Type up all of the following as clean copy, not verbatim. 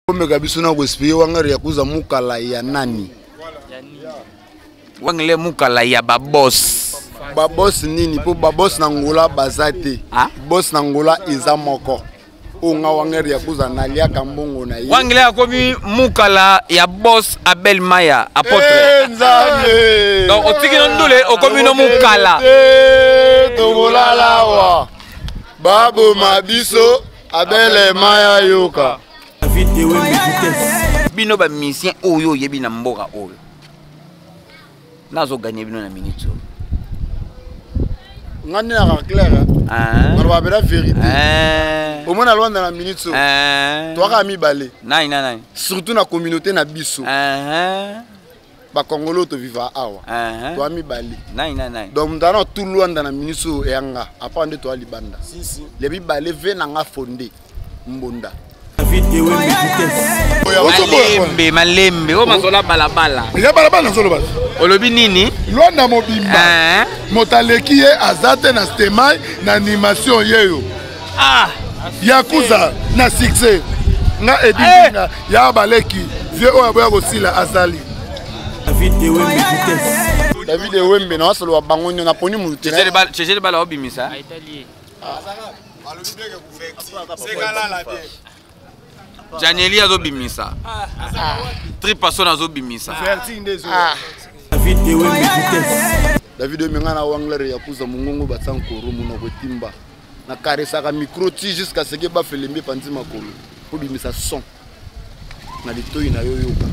Omeka biso na koexplike wangari yakuza mukala ya nani? Wangele mukala ya babos. Babos nini? Mpo babos na Angola baza te. Bos na Angola eza moko. Oyo nga wangari yakuza naliaka mbongo na ye. Wangele akomi mukala ya bos Abel Maya apôtre. Nzambe. Donc otiki no ndule okomi no mukala. Tokolala awa. Baboma biso Abel Maya yoka. Bino ba musicien oyo oyebi na mboka oyo. Nazo gagner bino na minute oyo. Nga nde naka clair. Naloba bela vérité. Omona Luanda na minute oyo. Toaka mibale. Nani na nani? Surtout na communauté na biso. Ba Congolais to viva awa. Toa mibale. Nani na nani? Donc ndana tout Luanda na minute oyo eyanga. Apa nde toa libanda. Si si. Le mibale ve na nga fondé. Mbonda. Malembe malembe oyo mazola balabala. Eza balabala nazoloba. Olobi nini? Luanda mobimba. Moto aleki ye aza te na stemai na animation yeyo. Yakuza na succès. Nga Edi Mbinga ya baleki vieux oyo aboya kosila azali. David Ewembe na wasolo bango nyo na poni mutu te. Chejele bala obimisa. Janeli azobimisa. Tripason azobimisa. David Ewembe nga na wangler yakuza mungongo batsa nkoro monoko etimba. Na karesaka micro ti jusqu'à ce que bafelembe panzi makolo po bimisa son na litoi na yo yoka.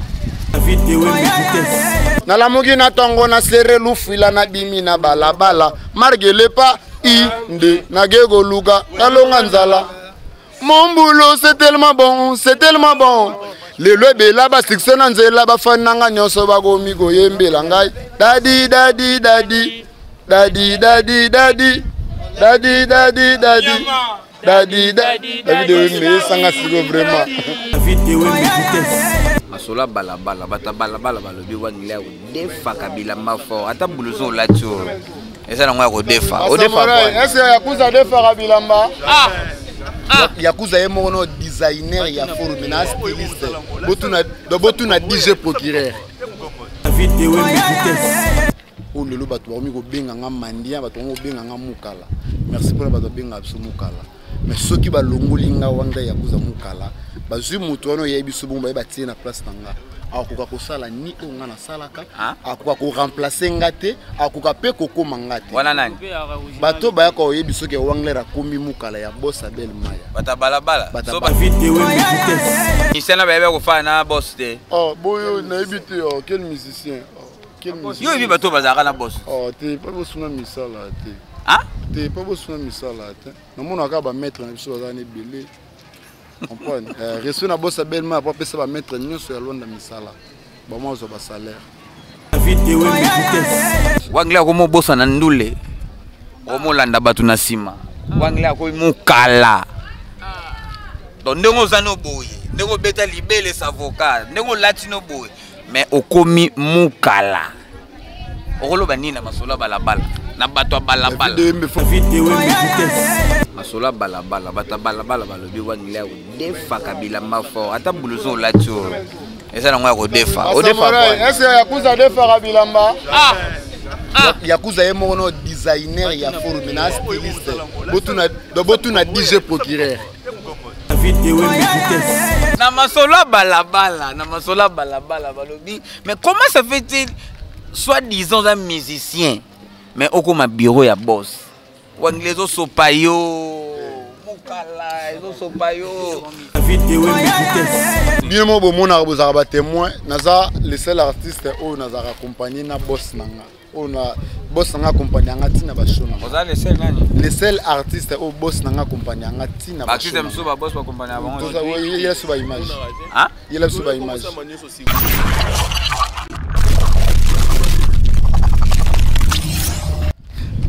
Nalamuki na tongo na sere lufila na bimi na balabala margele pa i nde nage koluka nalonga nzala. Mon boulot c'est tellement bon, c'est tellement bon. Lelo ebela ba succès na nzela bafani na nga nyonso bakomi koyembela ngai. Dadi dadi dadi dadi dadi dadi dadi dadi dadi dadi dadi. David Ewembe esanga siko vraiment. Masolo balabala bata balabala balobi wangila ya kodefaka bilamba fort ata blouson olati oyo eza nango ya kodefa. Odefa quoi? Est-ce que Yakuza adefaka bilamba? Yakuza ye moko no designer ya forme na styliste. Botuna donc botuna DJ procureur. Oyo lelo bato bakomi kobenga nga mandia, bato bakomi kobenga nga mukala. Merci mpona bato babengaka biso mukala. Mais soki balongoli nga wanga Yakuza mukala, bazwi moto wana oyebi biso bongo baye batie na place na nga. Akoka kosala ni oyo nga nasalaka, akoka koremplacer nga te, akoka mpe kokóma nga te. Wana nani? Bato bayaka oyebi soki Wangler akomi mukala ya boss Abel Maya. Bata balabala. Bata So ba- Musicien na bayebi kofana na boss te. Oh, boyo nayebi te, oh, quel musicien? Oh, quel musicien? Yo oyebi bato bazalaka na boss. Oh, te, pa bosunga misala te. Ah? Te, pa bosunga misala te. Namonaka ba maître na biso baza na ebele. Comprendre? Reçu na boss Abel Maya po apesa ba maître nyonso ya Luanda misala. Ba mwa zwa ba salaire. Wangila akomi obosana ndule. Okomolanda bato na nsima. Wangila akomi mokala. Donc ndenge oza no boye, ndenge obeta libele savoka, ndenge olati no boye, mais okomi mokala. Okoloba nini na masolo ya balabala? Na bato ya balabala. Masolo ya balabala, bato ya balabala balobi wangila ya kodefaka bilamba fort. Ata blouson olati oyo eza nango ya kodefa. Odefa quoi? Est-ce que Yakuza adefaka bilamba? Yakuza ye moko no designer ya forme na styliste. Botuna donc botuna DJ procureur. Na masolo ya balabala, na masolo ya balabala balobi, mais comment ça fait-il soi-disant un musicien mais okoma bureau ya boss? Wangila ezosopa yo. Mokala ezosopa yo. Bino moko bomonaka bozalaka ba témoin, naza le seul artiste oyo nazalaka accompagné na boss na nga. Oyo na boss na nga accompagné nga tina ba show na nga. Oza le seul nani? Le seul artiste oyo boss na nga accompagné nga tina ba Ba artiste show na mosusu nga. ba boss ba accompagné bango. Toza, ouais, yela biso ba image. Hein? Yela biso ba image.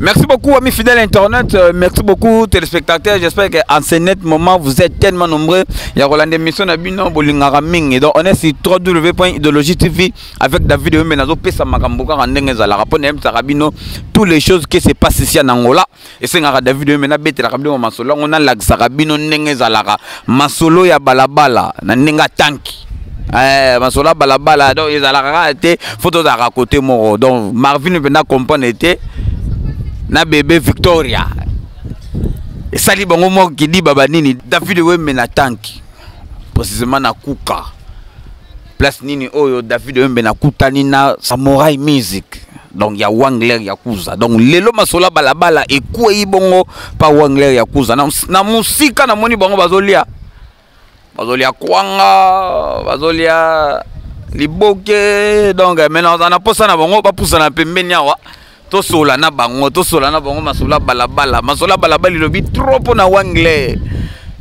Merci beaucoup, amis fidèles internautes. Merci beaucoup, téléspectateurs. J'espère qu'en ce net moment, vous êtes tellement nombreux. Il y a Roland émission na bino, bolingaka mingi. Donc, on est sur www.idéologie TV avec David Wembe nazo pesa makambo kaka ndenge ezalaka. Po na yebisaka bino toutes les choses qui se passent ici en Angola. Esengaka David Wembe nabetelaka bino masolo yango, nalakisaka bino ndenge ezalaka. Masolo ya balabala na ndenge ya tanki. Masolo ya balabala, donc ezalaka kaka te, faut tozalaka côté moko. Donc Marvin mpenza comprendre te na bébé Victoria esali bango moko kidiba banini. David Wembe na tanki, précisément na Kuka, place nini oyo David Wembe nakutani na Samurai Music, donc ya Wangler Yakuza. Donc lelo masolo balabala ekwei bongo pa Wangler Yakuza na musika. Namoni bango bazolia kwanga, bazolia liboke. Donc maintenant oza na posa na bango bapusana pembeni awa, tosola na bango, tosola na bango masolo ya balabala. Masolo ya balabala elobi trop mpo na Wangler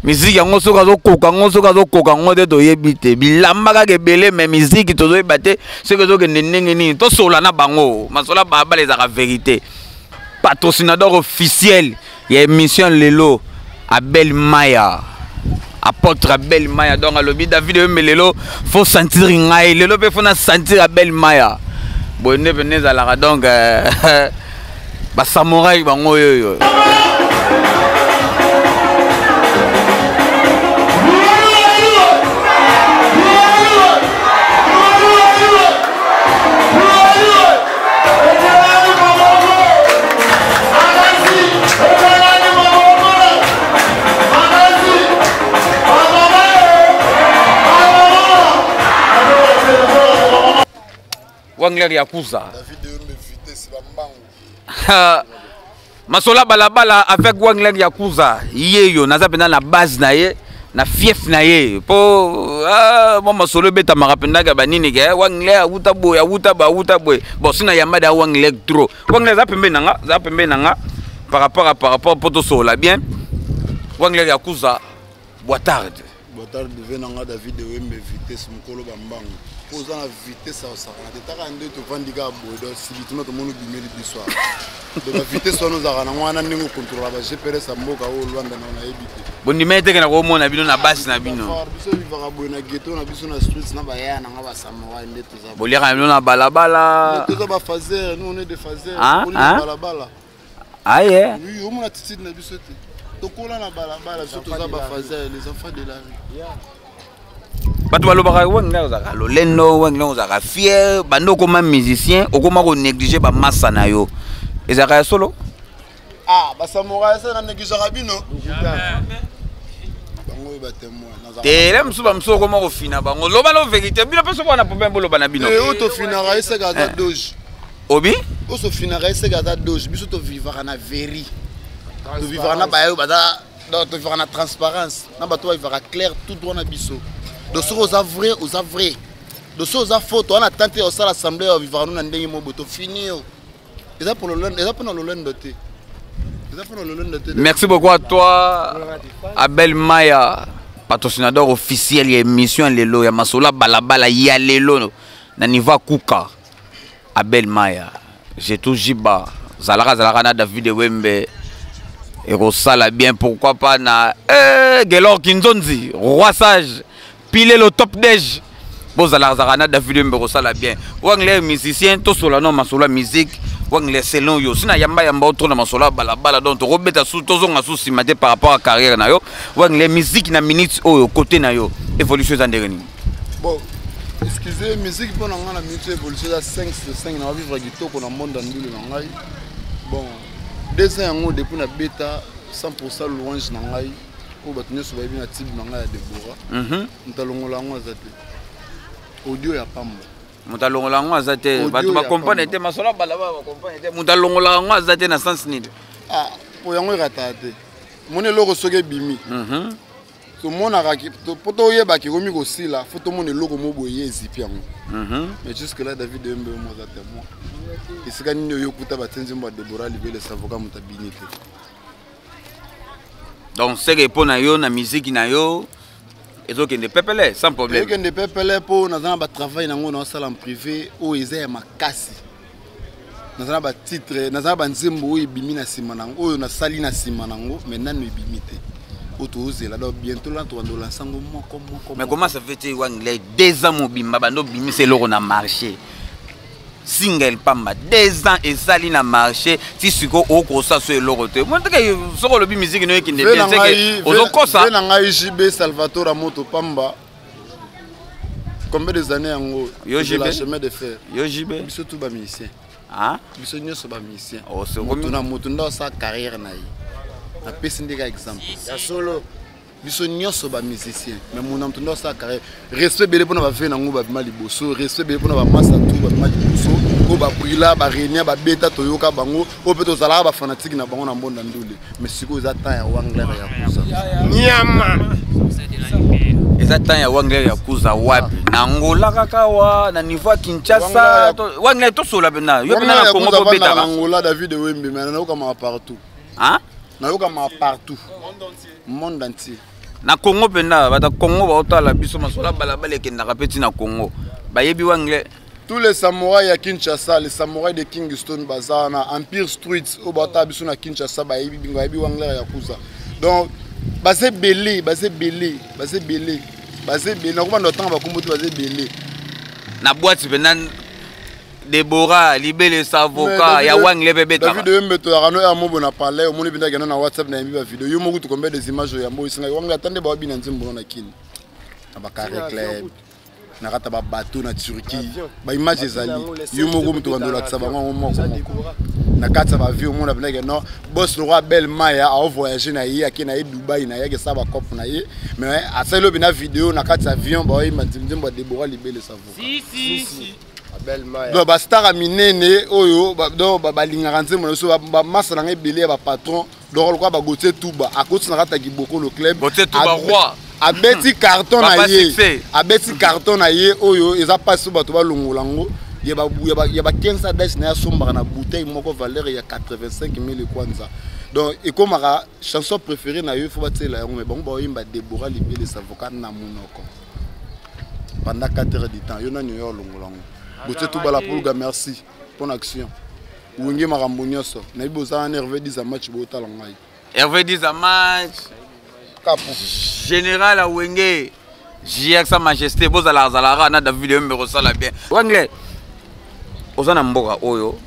miziki yango. Soki azokoka yango, soki azokoka yango te, toyebi te. Bilamba kaka ebele, mais miziki tozoyeba te soki ezokende ndenge nini. Tosola na bango masolo ya balabala, ezalaka vérité. Patrocinateur officiel ya émission lelo, Abel Maya, apôtre Abel Maya. Donc alobi David Wembe lelo faut sentir ngai, lelo mpe faut na sentir Abel Maya. Boye nde pene ezalaka. Donc basamouraï bango oyo. Wangler Yakuza. David Wembe, vitesse bambangu. Masolo balabala avec Wangler Yakuza. Yeyo naza mpenza na base na ye, na fief na ye, mpo mo masolo ebetamaka mpendaka banini ke Wangler awuta boye, awuta boye, awuta boye. Bon, si na yamba da Wangler trop, Wangler aza pembeni na nga, aza pembeni na nga par rapport mpo tosolola bien. Wangler Yakuza, boa tarde. Boa tarde, ve na nga David Wembe, vitesse, mokolo bambangu. Mpo oza na vitesse ya kosakana te, taka nde tovandi kaka boye, donc subitement tomoni obimeli biso awa. Donc bavitesse wana ozalaka nango wana, ndenge okontrola ba GPS ya mboka oyo Lwanda na nayebi te. Bondima eteke na komona bino na base na bino. Bafar, biso vivaka boye na ghetto na biso, na streets, na bayaya nanga basamouraï nde toza. Boliaka na bino na balabala. Toza bafaser, nous on est des phaseurs. Ah, Tokoli ah. na balabala. Aye. Oui, omona attitude na biso te, tokola na balabala, biso toza bafaser, les enfants de la rue. Bato balobaka Wangler ozalaka lolendo, Wangler ozalaka fier. Banda okoma musicien, okoma konéglige bamasa na yo, ezalaka ya solo? Ah, basamouraï, esa na négligeaka bino, bango oyo batémoin. Te, le mosusu, bamosusu okoma kofina bango. Loba no vérité, bino mpe soki wana problème, boloba na bino. Oyo tofinaka eseka aza doge. Obi. Oyo tofinaka eseka aza doge. Biso tovivaka na vérité, tovivaka na baye oyo baza, donc tovivaka na transparence na bato bavivaka clair, tout droit na biso. Donc soki oza vrai, oza vrai. Donc soki oza faux, toza na tante ya osala assemblée, ovivaka no na ndenge moko boye, tofini yo. Eza pour lolendo, eza mpona lolendo te, eza mpona lolendo te. Merci beaucoup à toi, Abel Maya, patrocinateur officiel ya émission lelo ya masolo balabala ya lelo na niveau ya Kuka. Abel Maya, jeto jiba zalaka, zalaka na David Wembe, ekosala bien. Pourquoi pas na Gelor Kinzonzi, roi sage, pile le top dej, bozalaka, zalaka na David Wembe, ekosala bien. Wangler musicien, tosola no masolo ya musique. Wangler, selon yo, sina yamba yamba otro na masolo ya balabala, donc tokobeta su, tozonga su nsima te par rapport à carrière na yo. Wangler, musique na minute oyo, côté na yo, évolution eza ndenge nini? Bon, excusez, musique mpo na ngai na minute, évolution eza 5 sur 5. Na vivre kitoko na monde ya ndulu na ngai. Bon, 2 ans yango depuis nabeta 100 louange na ngai oyo bato nyonso bayebi na tibe na ngai ya Debora. Moto alongola yango aza te, audio ya pamba. Moto alongola yango aza te. Audio Bato ya bakomprendre pamba. te masolo ya balabala, bakomprendre te. Moto alongolaka yango aza te na sens nini? Ah, po yango erataka te. Moni eloko soki ebimi, tomonaka po toyebaka ekomi kosila, faut tomona eloko mo boye ye ezipi yango. Mais jusque là, David Wembe mo aza témoin, esika nini oyo okuta batie nzembo ya Debora Libele Savoka, moto abini te. Donc seke mpo na yo, na musique na yo ezokende pepele sans problème? Ekende pepele mpo naza na batravail nango naosala en privé oyo eza ya makasi. Naza na batitre, naza na banzembo oyo ebimi na nsima nango, oyo nasali na nsima nango, mais nanu ebimi te, oyo tozela. Donc bientôt là tobanda olansa yango moko moko. Mais comment ça fait te, Wangler, 2 ans mobimba bando obimisa eloko na marché, single pamba, 2 ans esali na marché, ti sikoyo okosa so eloko te? Mo teke soki olobi musique no ekende bien, seke ozokosa. Ve na ngai JB Salvatore Moto Pamba, combien des années yango? Yo, de la JB? Chemin de fer. Yo JB. Biso tous bamusicien. Ah? Biso nyonso bamusicien. Oh, c'est moto na moto nde asala carrière na ye. Napesi ndeka exemple. Ya solo. Biso nyonso bamusicien, mais moto na moto nde asala carrière. Respect ebele mpona bave nango babima liboso, respect ebele mpona bamasa tu babima liboso, oyo babrila barenia babeta, toyoka bango, oyo mpe tozalaka bafanatike na bango na mbonda ndule. Mais sikoyo eza temps ya Wangler ya kuza. Nyama. Eza temps ya Wangler ya kuza wapi? Na Angola kaka wa na niveau ya Kinshasa? Wangler, tosola mpena yo mpena na Congo mpo na obetaka. Angola, David Wembe, mais nayokamaka partout. Hein? Nayokamaka partout, monde entier. Na Congo mpenza, bato ya Congo baotala biso, masolo ya balabala ekendaka mpe ntina Congo, bayebi Wangler. Tous les samouraïs ya Kinshasa, les samouraïs de Kingston, baza wana, Empire Street, oyo baotala biso na Kinshasa, bayebi bingo, bayebi Wangler ya kuza. Donc baza ebele, baza ebele, baza ebele, baza ebele. Nakobanda otanga bakombo te, baza ebele. Na boîte mpenza, Debora Libele Savoka ya Wangler mpe betaka. David Wembe, toyaka no ya mobo na palais, omoni mpenza akenda na WhatsApp, nayembi bavideo yo moko tu, combien des images oyo yambo esengaki Wangler ata nde bawabi na nzembo na Kini, na bacarré club, na kati ya babateau na Turquie. Baimage ezali, yo moko moto bando olakisa bango yango moko moko na kati ya bavie. Omona mpendake no bos lokwa Bel Maya aovoyage na ye, ake na ye Dubai, na ye akesala bacope na ye, mais asali oyo na video na kati ya avion, baoyemba nzembo ya Debora Libele Savoka. Abel Maya. Donc bastar ya minene oyo donc balingaka nzembo na biso, bamasa na ngai ebele ya bapatron, donc lokola baGautier Tuba, akoti na kati ya Kibokolo club. Gautier Tuba, roi. Abeti carton na Papa ye. Succès. Abeti carton na ye oyo eza mpasi oyo bato balongola yango ya ba 15 dash na ye, asombaka na bouteille moko valeur ya 85 000 kwanza. Donc ekomaka chanson préférée na yo, faut batiela yango. Mais bango baoyemba Debora Libele Savoka na monoko pendant 4 heures du temps. Yo nani oyo olongola yango? Botie Tubala Pulga, merci mpona action Wenge, makambo nyonso nayebi. Boza wana, Hervé 10 match, bootala ngai. Hervé 10 match. Kapu. Général Awenge JR, sa majesté, bozalaka zalaka na David Yombe, kosala bien. Wangler, oza na mboka oyo,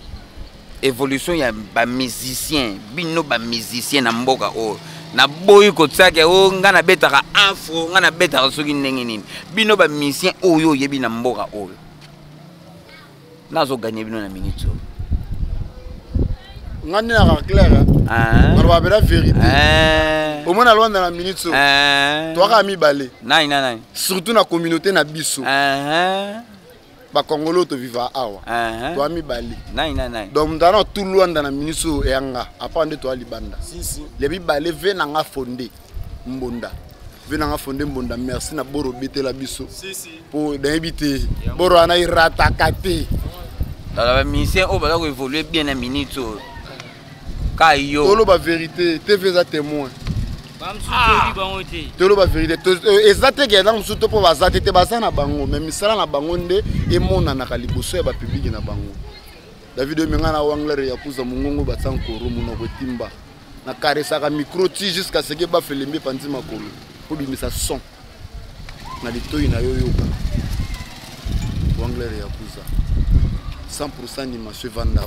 évolution ya bamusicien, bino bamusicien na mboka oyo, naboyi kotiaka o ngai nabetaka afro, ngai nabetaka soki ndenge nini. Bino bamusicien oyo oyebi na mboka oyo, nazoganye bino na minute oyo. Nga nde naka clair, naloba pena vérité. Omona Lwanda na minute oyo, toyaka mibale. Nani na nani? Surtout na communauté na biso bakongolo oyo toviva awa, toya mibale. Nani na nani? Donc moto ana tu Lwanda na minute oyo eyanga apa nde toya libanda le mibale. Ve na nga Fonde Mbonda, ve na nga Fonde Mbonda, merci na boro obetela biso, mpo nayebi te boro wana erataka te. Tala, bamusicien oyo baza koévolue bien na minute oyo, ka yo. Toloba vérité, TV eza témoin. Bamosusu bango te. Toloba vérité, eza te ke eza mosusu to mpo baza te te, baza na bango, mais misala na bango nde emonanaka liboso ya bapublike na bango. David oyo menga na Wangler ya kuza mongongo, batia nkoro monoko etimba, nakaresaka micro ti jusqu'à ce que bafelembi epanzi makolo mpo bimisa son na litoi na yo. Yoka Wangler ya kuza, 100 animation evanda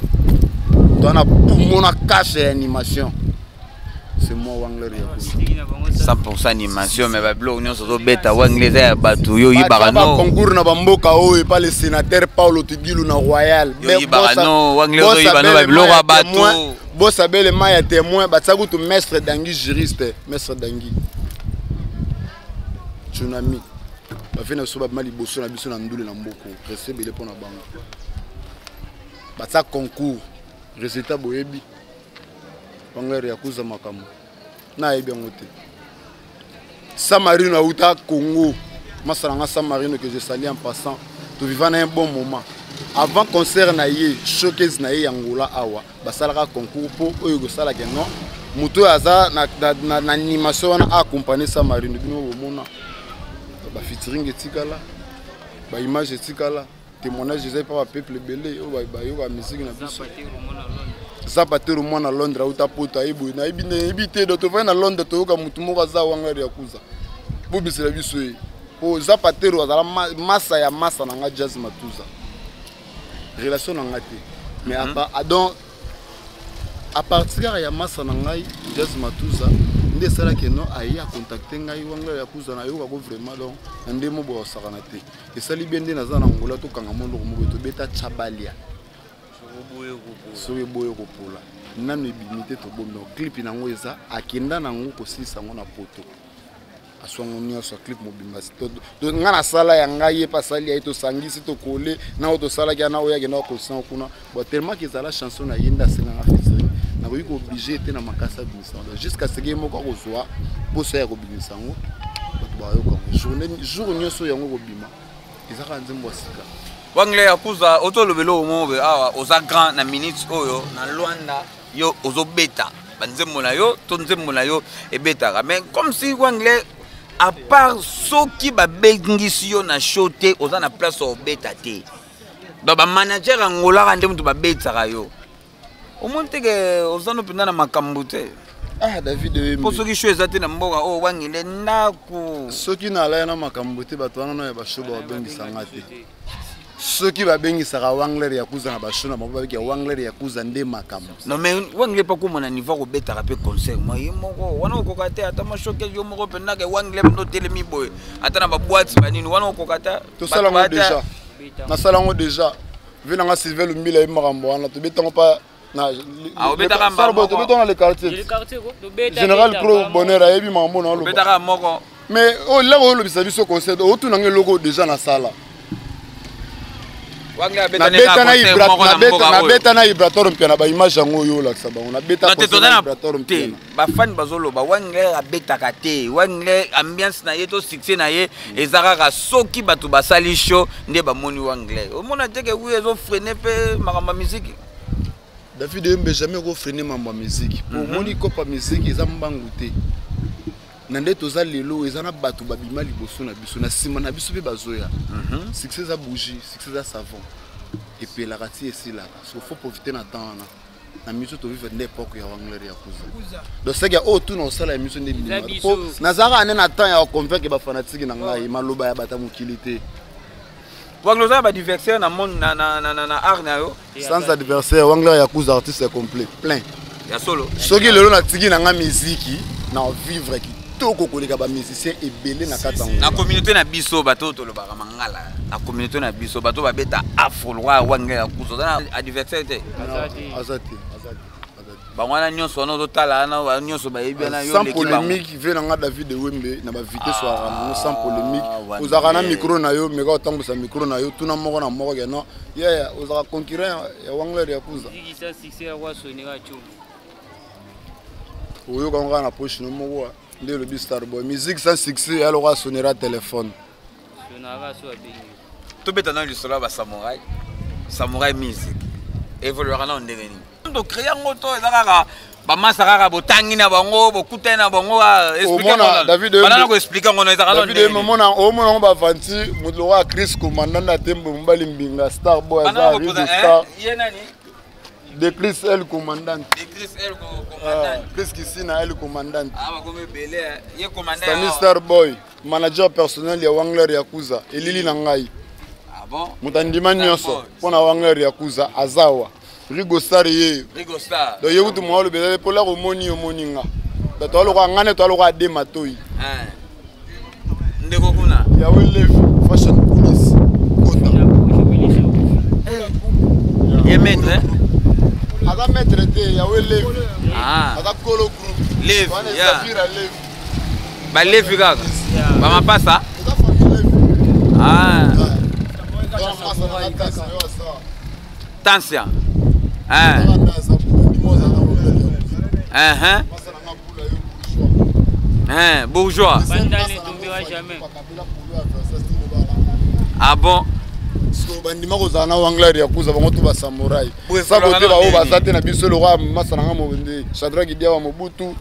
to na pumo na kashe ya animation, c'est moi Wangler ya kuza. 100 animation, mais babiloko nyonso ozobeta, Wangler, eza ya bato yo oyibaka no. Baconcours na bamboka oyo epa le sénateur Paulo Tugilu na Royal. Yo oyibaka no, Wangler, ozoyiba no babiloko ya bato. Bosabele ma ya témoin, batia kutu maître Dangi, juriste maître Dangi Tsunami, bafe na biso babima liboso na biso na ndule na mboko. Respect ebele mpo na bango. Batia concours, résultat boyebi. Wangler ya kuza, makambo nayebi yango te. Samarino auta Congo, masala nga Samarino que je salue en passant, toviva na un bon moment avant concert na ye, showcase na ye ya Ngola awa. Basalaka concours mpo oyo ekosalaka non, moto oyo aza na animation wana aaccompagne Samarino. Bino bomona bafeaturing etikala, baimage etikala. Batémoignage eza epa bapeuple ebele oyo bayoka musique na biso. Zapatero mwana Londres auta poto, ayebi nayebi nayebi te. Do tovandi na Londres, toyoka motu moko aza Wangler Yakuza, bobisela biso ye, po Zapatero azala masa ya masa na nga Jazz Matuza, relation na nga te, mais donc à partir kaka ya masa na ngai Jazz Matuza nde esalaki no aye acontacte ngai Wangler Yakuza, nayokako vraiment. Donc na nde mo boye osakana te, esali bien nde naza na Ngola, tokanga moloko mo boye, tobeta chabalia soki eboye kopola nano ebimi te, tobombi. Donc clip nango eza akenda nango kosilisa yango na poto, aswango nyonso, clip mobimba nga nasala ya ngai, ye mpe asali ya ye, tosangisi, tokole na oyo tosalaki wana, oyo akenda kosilisa yango kuna. Bon, tellement que ezala chanson na ye nde asenganga featuring, nakoki koobliger te na makasi abimisa yango jusqu'à ce que ye moko akozwa mposa ya kobimisa yango, bato bayoka yango journée jour nyonso yango ekobima, eza kaka nzembo ya sika. Wangler Yakuza, otolobela oyo moko boye awa, oza grand na minute oyo na Lwanda, yo ozobeta banzembo na yo to nzembo na yo ebetaka, mais comme si Wangler, à part soki babengisi yo na show te, oza na place ya obeta te. Donc bamanager angolaka nde moto babetisaka yo, omoni teke oza no mpenza na makambo te. Ah, David Oyembe. Mpo soki show eza te na mboka oyo, Wangile ndako. Soki nalaya na makambo te, bato wana no ya bashow babengisanga te. Soki babengisaka Wangler Yakuza na bashow na bango, babeki ya Wangler Yakuza nde makambo. Non, mais Wangile mpa komona niveau akobetaka mpe concert mwa ye moko wana, okoka te ata mwa shoke yo moko mpendaka Wangile mpe otelemi boye, ata na baboite banini wana okoka te. Tosala yango déjà, nasala yango déjà. Ve nanga Sylvain Lumbila ye makambo wana, tobetango mpa. Obetaka mbala moko. Tobetango na le quartier général Cro Bonheur, ayebi makambo na oloba. Obetaka moko. Mais oyo eloko olobisa biso concert, otunanga eloko oyo déjà nasala. Wangile abeta nde kaka concert moko na mboka oyo. Nabeta na Ibrator mpia na baimage yango oyo olakisa bango, nabeta Non, te concert toza na na Ibrator te Mpiana. Bafani bazoloba Wangler abetaka te, Wangler ambiance na ye to succès na ye eza kaka soki bato basali show nde bamoni Wangler. Omona te ke wi ezofreiner mpe makambo ya miziki? David Oyembe, jamais okofreiner mambo ya musique, po omoni kopa musique eza mbangu te. Na nde toza lelo, eza na bato babima liboso na biso, na nsima na biso mpe bazoya. Succès eza bougie, succès eza savon, epelaka ti esilaka. So faut profiter na temps wana na miso tovivre nde époque ya Wangler Yakuza. Donc seke oyo tuna osala ya miso nde Eza bima biso. po nazalaka nde na temps ya koconvaincre bafanatike na ngai, maloba ya bato ya mokili te. Wangler, oza na baadversaire na monde na art na yo? Sans adversaire, Wangler Yakuza artiste complet plein. Ya solo. Soki lelo natiki na nga miziki na vivre kitoko koleka bamusicien ebele na kati yango. Na communauté na biso, bato oyo tolobaka mangala na communauté na biso, bato oyo babeta afro lokwa Wangler Yakuza, oza na adversaire te? Aza te. Aza te, aza te, aza te. Bango wana nyonso wana ozotala wana nyonso bayebi wana, yo Sans oleki bango. polémique, ve na nga David Ewembe na bavitesse oyaka nango sans polémique. Wana Ozalaka na ye. micro na yo, meka otambwisa micro na yo, tuna moko na moko ke non, yaya ozalaka concurrent ya Wangler Yakuza. Ziki sa succès ya wasoneka chombo. Oyoka ngo kaka na poche no moko nde elobi Starboy, musique sans succès ya lokwa sonera téléphone. Sonaka so abengi. Tobeta nano lisolo ya basamurai. Samurai music evoluaka nano ndenge nini? Tocréer yango to eza kaka bamasa kaka botangi na bango, bokutani na bango? Omona, David Oyembe- Banana koexpliquer yango no ezaka nano David ndenge nini? omona omona ngo bavanti moto lokola Chris commandant na tembo mobali mbinga Starboy Banana aza Rigo kopoza Star. Ye nani? De Chris El commandant. De Chris El Ah, commandant. Chris Kisina El commandant. Ah, bakomi ebele, eh. Ye commandant. Sami Awa. Starboy, manager personnel ya Wangler Yakuza, elili na ngai. Ah bon. Moto andima nyonso Starboy. mpo na Wangler Yakuza azawa Rigo Star ye. Rigo Star. Donc ye kutu mwa oloba eza te mpo laka omoni, omoni nga bato alokoka ngai nde to alokoka ade matoi. Eh. Ndeko kuna. Yawe Levi fashion police kota. Na poche bilisi okufi. Ye maître, eh? Aza maître te, Yawe Levi. Ah. Aza kolo groupe. Levi, wana yeah. Ezafira Levi. Balevi kaka. Yeah. Bamapasa. Eza famille Levi. Ah. Wana masa na nga tasi na yo asawa. Tension, eh. Eza nda aza ndima oza na Wangler Yakuza. Masa na nga bula yo bourgeois. Eh, bourgeois. Banda ne tombera jamais. Ah bon. Bandima kozala na Wangler Yakuza, bango to basamurai. Boye, Sa kote Florent baoyo Ndeni. baza te na biso lokwa masa na nga nde Shadraki Diawa Mobutu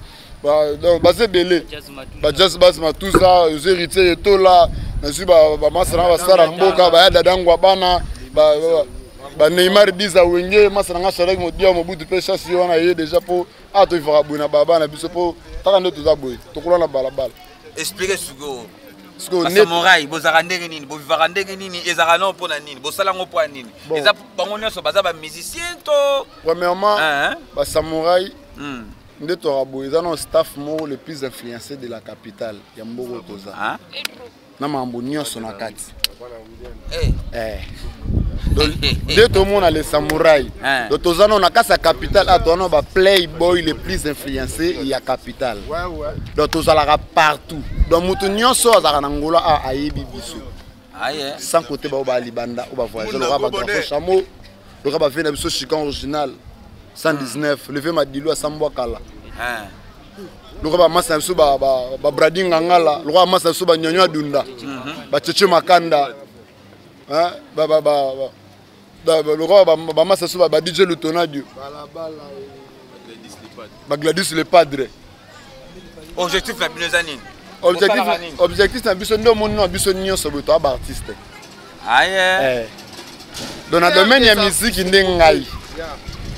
donc baza ebele. Jazz Matuza. Bajas bas Matuza, ozo héritier etola, nazwi bamasa na nga basala mboka baya dadangwa bana. Ba Neymar Biza Wenge, masa na nga Shalek Modia Mobutu pe chasse yo wana ye déjà po a to ivaka boye na baba na biso po taka nde toza boye, tokola na balabala. Explique sikoyo. Sikoyo Ba net samouraï, bozalaka ndenge nini, bovivaka ndenge nini, ezalaka nao mpo na nini, bosala yango mpo ya nini? Bon. Eza bango nyonso baza ba musicien to Premièrement, Hein? ba samouraï nde toka boye, eza na staff moko le plus influencé de la capitale ya mboko toza. Hein? Na mambo nyonso na kati. Eh. Eh. Donc, nde tomona les samouraï. Hein. Donc toza na kati ya capitale, ah, toza na ba playboy les plus influencés ya capitale. Ouais, ouais. Donc tozalaka partout. Donc mutu nyonso azalaka na Angola, ah, ayebi biso. Aye. Sans côté ba ba libanda, ba voyager, Munda loka ba Gobonais. drapeau chameau, loka ba vena biso chican original 119, levé Madilu à Sambwa Kala. Hein. Loka ba masa biso ba ba, ba Brady Ngangala, loka ba masa biso ba Nyonyo Dunda. Ba Cheche Makanda. Hein, ba ba ba ba ba, ba, loka ba, ba masa biso ba, ba DJ Lutonadio. Ba Gladys le Padre. Objectif na bino eza nini? Objectif, Bosalaka nini? objectif na biso nde omoni na biso nyonso boye toza ba artiste. Aye. Eh. Donc na domaine ya musique nde ngai.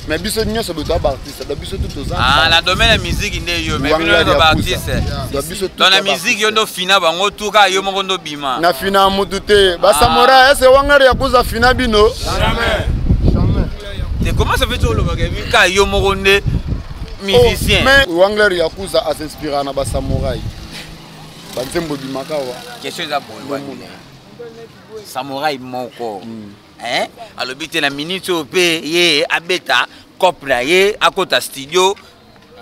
Mais biso nyonso boye toza ba artiste. Donc biso tout toza Ah, ba na domaine ya musique nde yo, mais bino Wangla nyonso ba ya Kusa. artiste. Donc biso tout Donc na toza ba musique yo ndo fina bango tout ka yo moko ndo bima. Na fina mutu te. Ba samouraï, est-ce que Wangla ya Kusa fina bino? Jamais. Jamais. Mais comment ça fait to lobaka bi ka yo moko nde musicien? Oh, mais Wangler Yakuza a s'inspiré na ba samouraï. Ba nzembo bimaka wa. Question eza boye, Wangler. Samouraï moko. Hein? Alobi te na minute oyo pe ye abeta cop na ye akota studio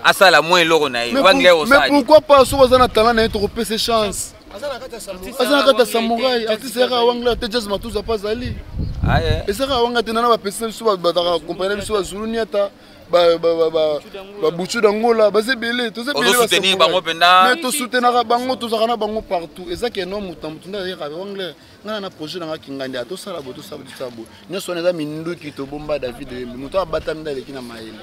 asala mwa eloko na ye. Mais Wangler osala. pourquoi pas soki oza na talent na ye tokopesa chance? Aza na kati ya samouraï. Aza na kati ya samouraï, artiste yaka Wangler te Jazz Matuza pa azali. Aye. Ezaka Wangler te nana bapesa biso bataka compagnie biso ba Zulu Niata, ba ba ba ba ba Buchu d'Angola, baza ebele, toza ebele ba Ozo soutenir samouraï. bango mpenza. Mais tosoutenaka bango, tozalaka na bango partout. Eza ke no moto na moto nde ayaka Wangler. Nga na projet na nga kingandi, a tosala boye, tosala boye, tosala boye. Nyonso wana eza minduki tobomba David Lembe. Moto abatami nde aleki na mayele.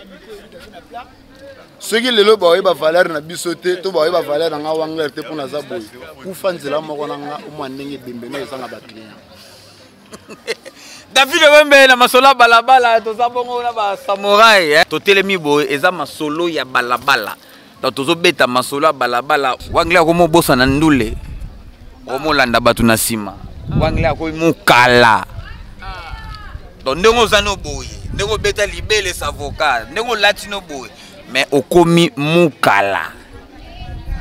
Soki lelo baoyeba valeur na biso te, to baoyeba valeur na nga Wangler te mpo naza boye. Kufa nzela moko na nga, omwa ndenge ebembe na ezanga ba client. David Wembe na masolo ya balabala, toza bongo na ba samouraï, hein. Totelemi boye, eza masolo ya balabala. Donc tozobeta masolo ya balabala. Wangler akomi obosana ndule. Omolanda bato na nsima. Wangler akomi mokala. Donc ndenge oza no boye, ndenge obeta libele savoka, ndenge olati no boye, mais okomi mokala.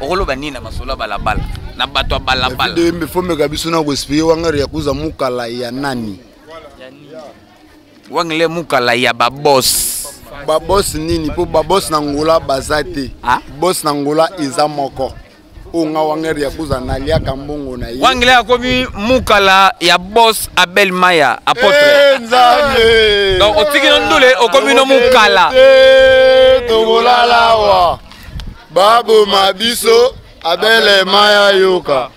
Okoloba nini na masolo ya balabala? Na bato ya balabala. David Wembe, faut meka biso na koexpliquer Wangler ya kuza mokala ya nani? Wangler mokala ya ba boss. Ba boss nini? Po ba boss na Angola baza te. Ah? Boss na Angola eza moko. Oyo nga Wangler ya kuza naliaka mbongo na ye. Wangler akomi mokala ya boss Abel Maya, apôtre. Eh, Nzambe. Donc otiki no ndule okomi no mokala. Eh, tokolala awa. Baboma biso Abel Maya yoka.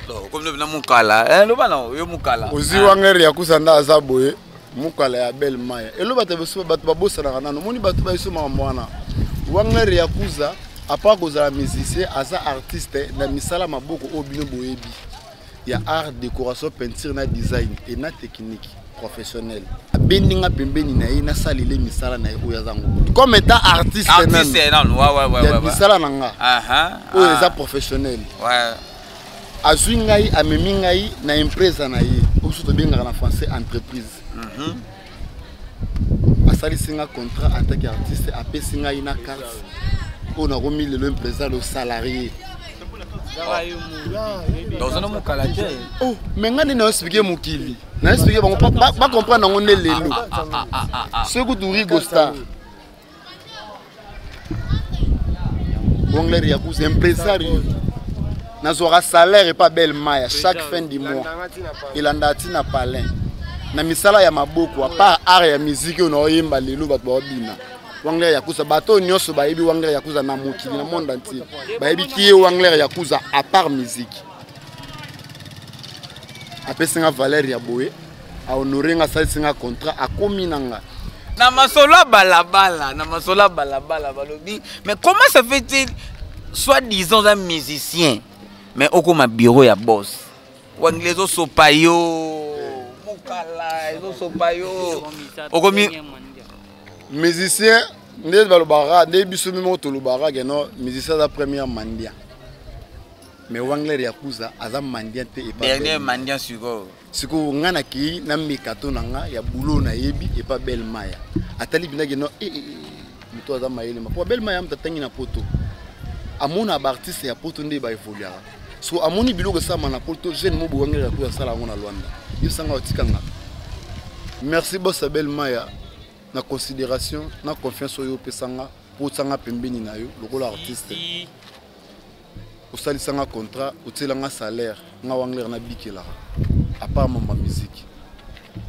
Donc okomi no mokala. Eh, loba na yo mokala. Ozi Wangler ya kuza nda aza boye. Mokala ya Abel Maya. Elo bato biso bato babosanaka nano. Moni bato ba biso makambo wana. Wangler ya kuza à part kozala musicien, aza artiste na misala maboko oyo bino boyebi. Ya art, décoration, peinture na design et na technique professionnelle. Abendi nga pembeni na ye, nasalele misala na ye oyo aza ngo. Comme étant artiste Artiste nanu. nanu, ouais, ouais, ouais, Ya ouais, ouais. misala na nga. Aha, Oyo ah. eza professionnel. Ouais. Azwi ngai, amemi ngai na empresa na ye. Oyo biso tobengaka na français entreprise. Asalisi nga contrat en tant qu'artiste, apesi ngai na carte oyo nakomi lelo empresa lo salarié. Donc, oza na mokala te. Oh, mais nga nde na expliquer mokili. Na expliquer bango, ba comprendre yango nde lelo. Soki kutu Rigo Star. Wangler Yakuza, impresario. Nazwaka salaire epa Belle Maya chaque fin du mois. Elanda ntina palin. Na misala ya maboko, à part art ya musique oyo naoyemba lelo bato baobina. Wangler Yakuza, bato nyonso bayebi Wangler Yakuza na mokili, na monde entier. Bayebi ki ye Wangler Yakuza à part musique. Apesi nga valeur ya boye, a honoré nga, asalisi nga contrat, akomi na nga. Na masolo ya balabala, na masolo ya balabala balobi, mais comment ça fait-il soi-disant un musicien mais okoma bureau ya boss? Wangler ezosopa yo. mokala ezosopa yo okomi musicien nde balobaka nde biso mimo tolobaka ke no musicien aza première mendiant, mais Wangler Yakuza aza mendiant te epa dernier mendiant sikoyo. Sikoyo nga nakei nameka to na nga ya bulo, nayebi epa Bel Maya atali mpena no eh, eh, eh, moto aza mayele ma po Bel Maya moto atangi na poto, amona baartiste ya poto nde baévoluaka. So amoni biloko esalama na poto, jeune mo boye Wangler Yakuza asala yango na Lwanda, yebisanga otikanga. Merci boss Abel Maya na considération na confiance oyo opesanga mpo otianga pembeni na yo lokola artiste, osalisanga contrat, otielanga salaire. Nga Wangler nabikelaka à part mamba musique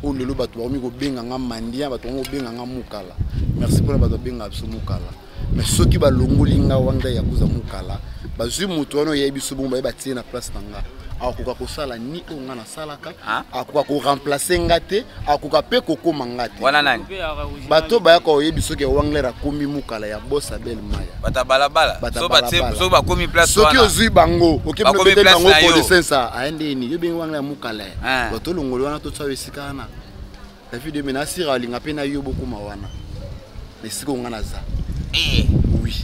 oyo. Lelo bato bakomi kobenga nga mendiant, bato bakomi kobenga nga mokala. Merci mpona bato babengaka biso mokala, mais soki balongoli nga Wangler Yakuza mokala, bazwi moto wana oyebi biso bongo, baye batie na place na nga, akoka kosala ni oyo nga nasalaka, akoka koremplace nga te, akoka mpe kokóma nga te. Wana nani? Bato bayaka oyebi soki Wangler akomi mokala ya boss Abel Maya. Bato ya balabala. Bato ya so batie balabala. So bakomi place Soki wana. ozwi bango, Bakomi okebete place bango na yo. connaissance aye ndeni yo bengi Wangler ya mokala. Ah. Tolongoli wana, totia yo esika wana. David me nasira alinga mpe na yo bokóma wana na esika oyo nga naza. Oui,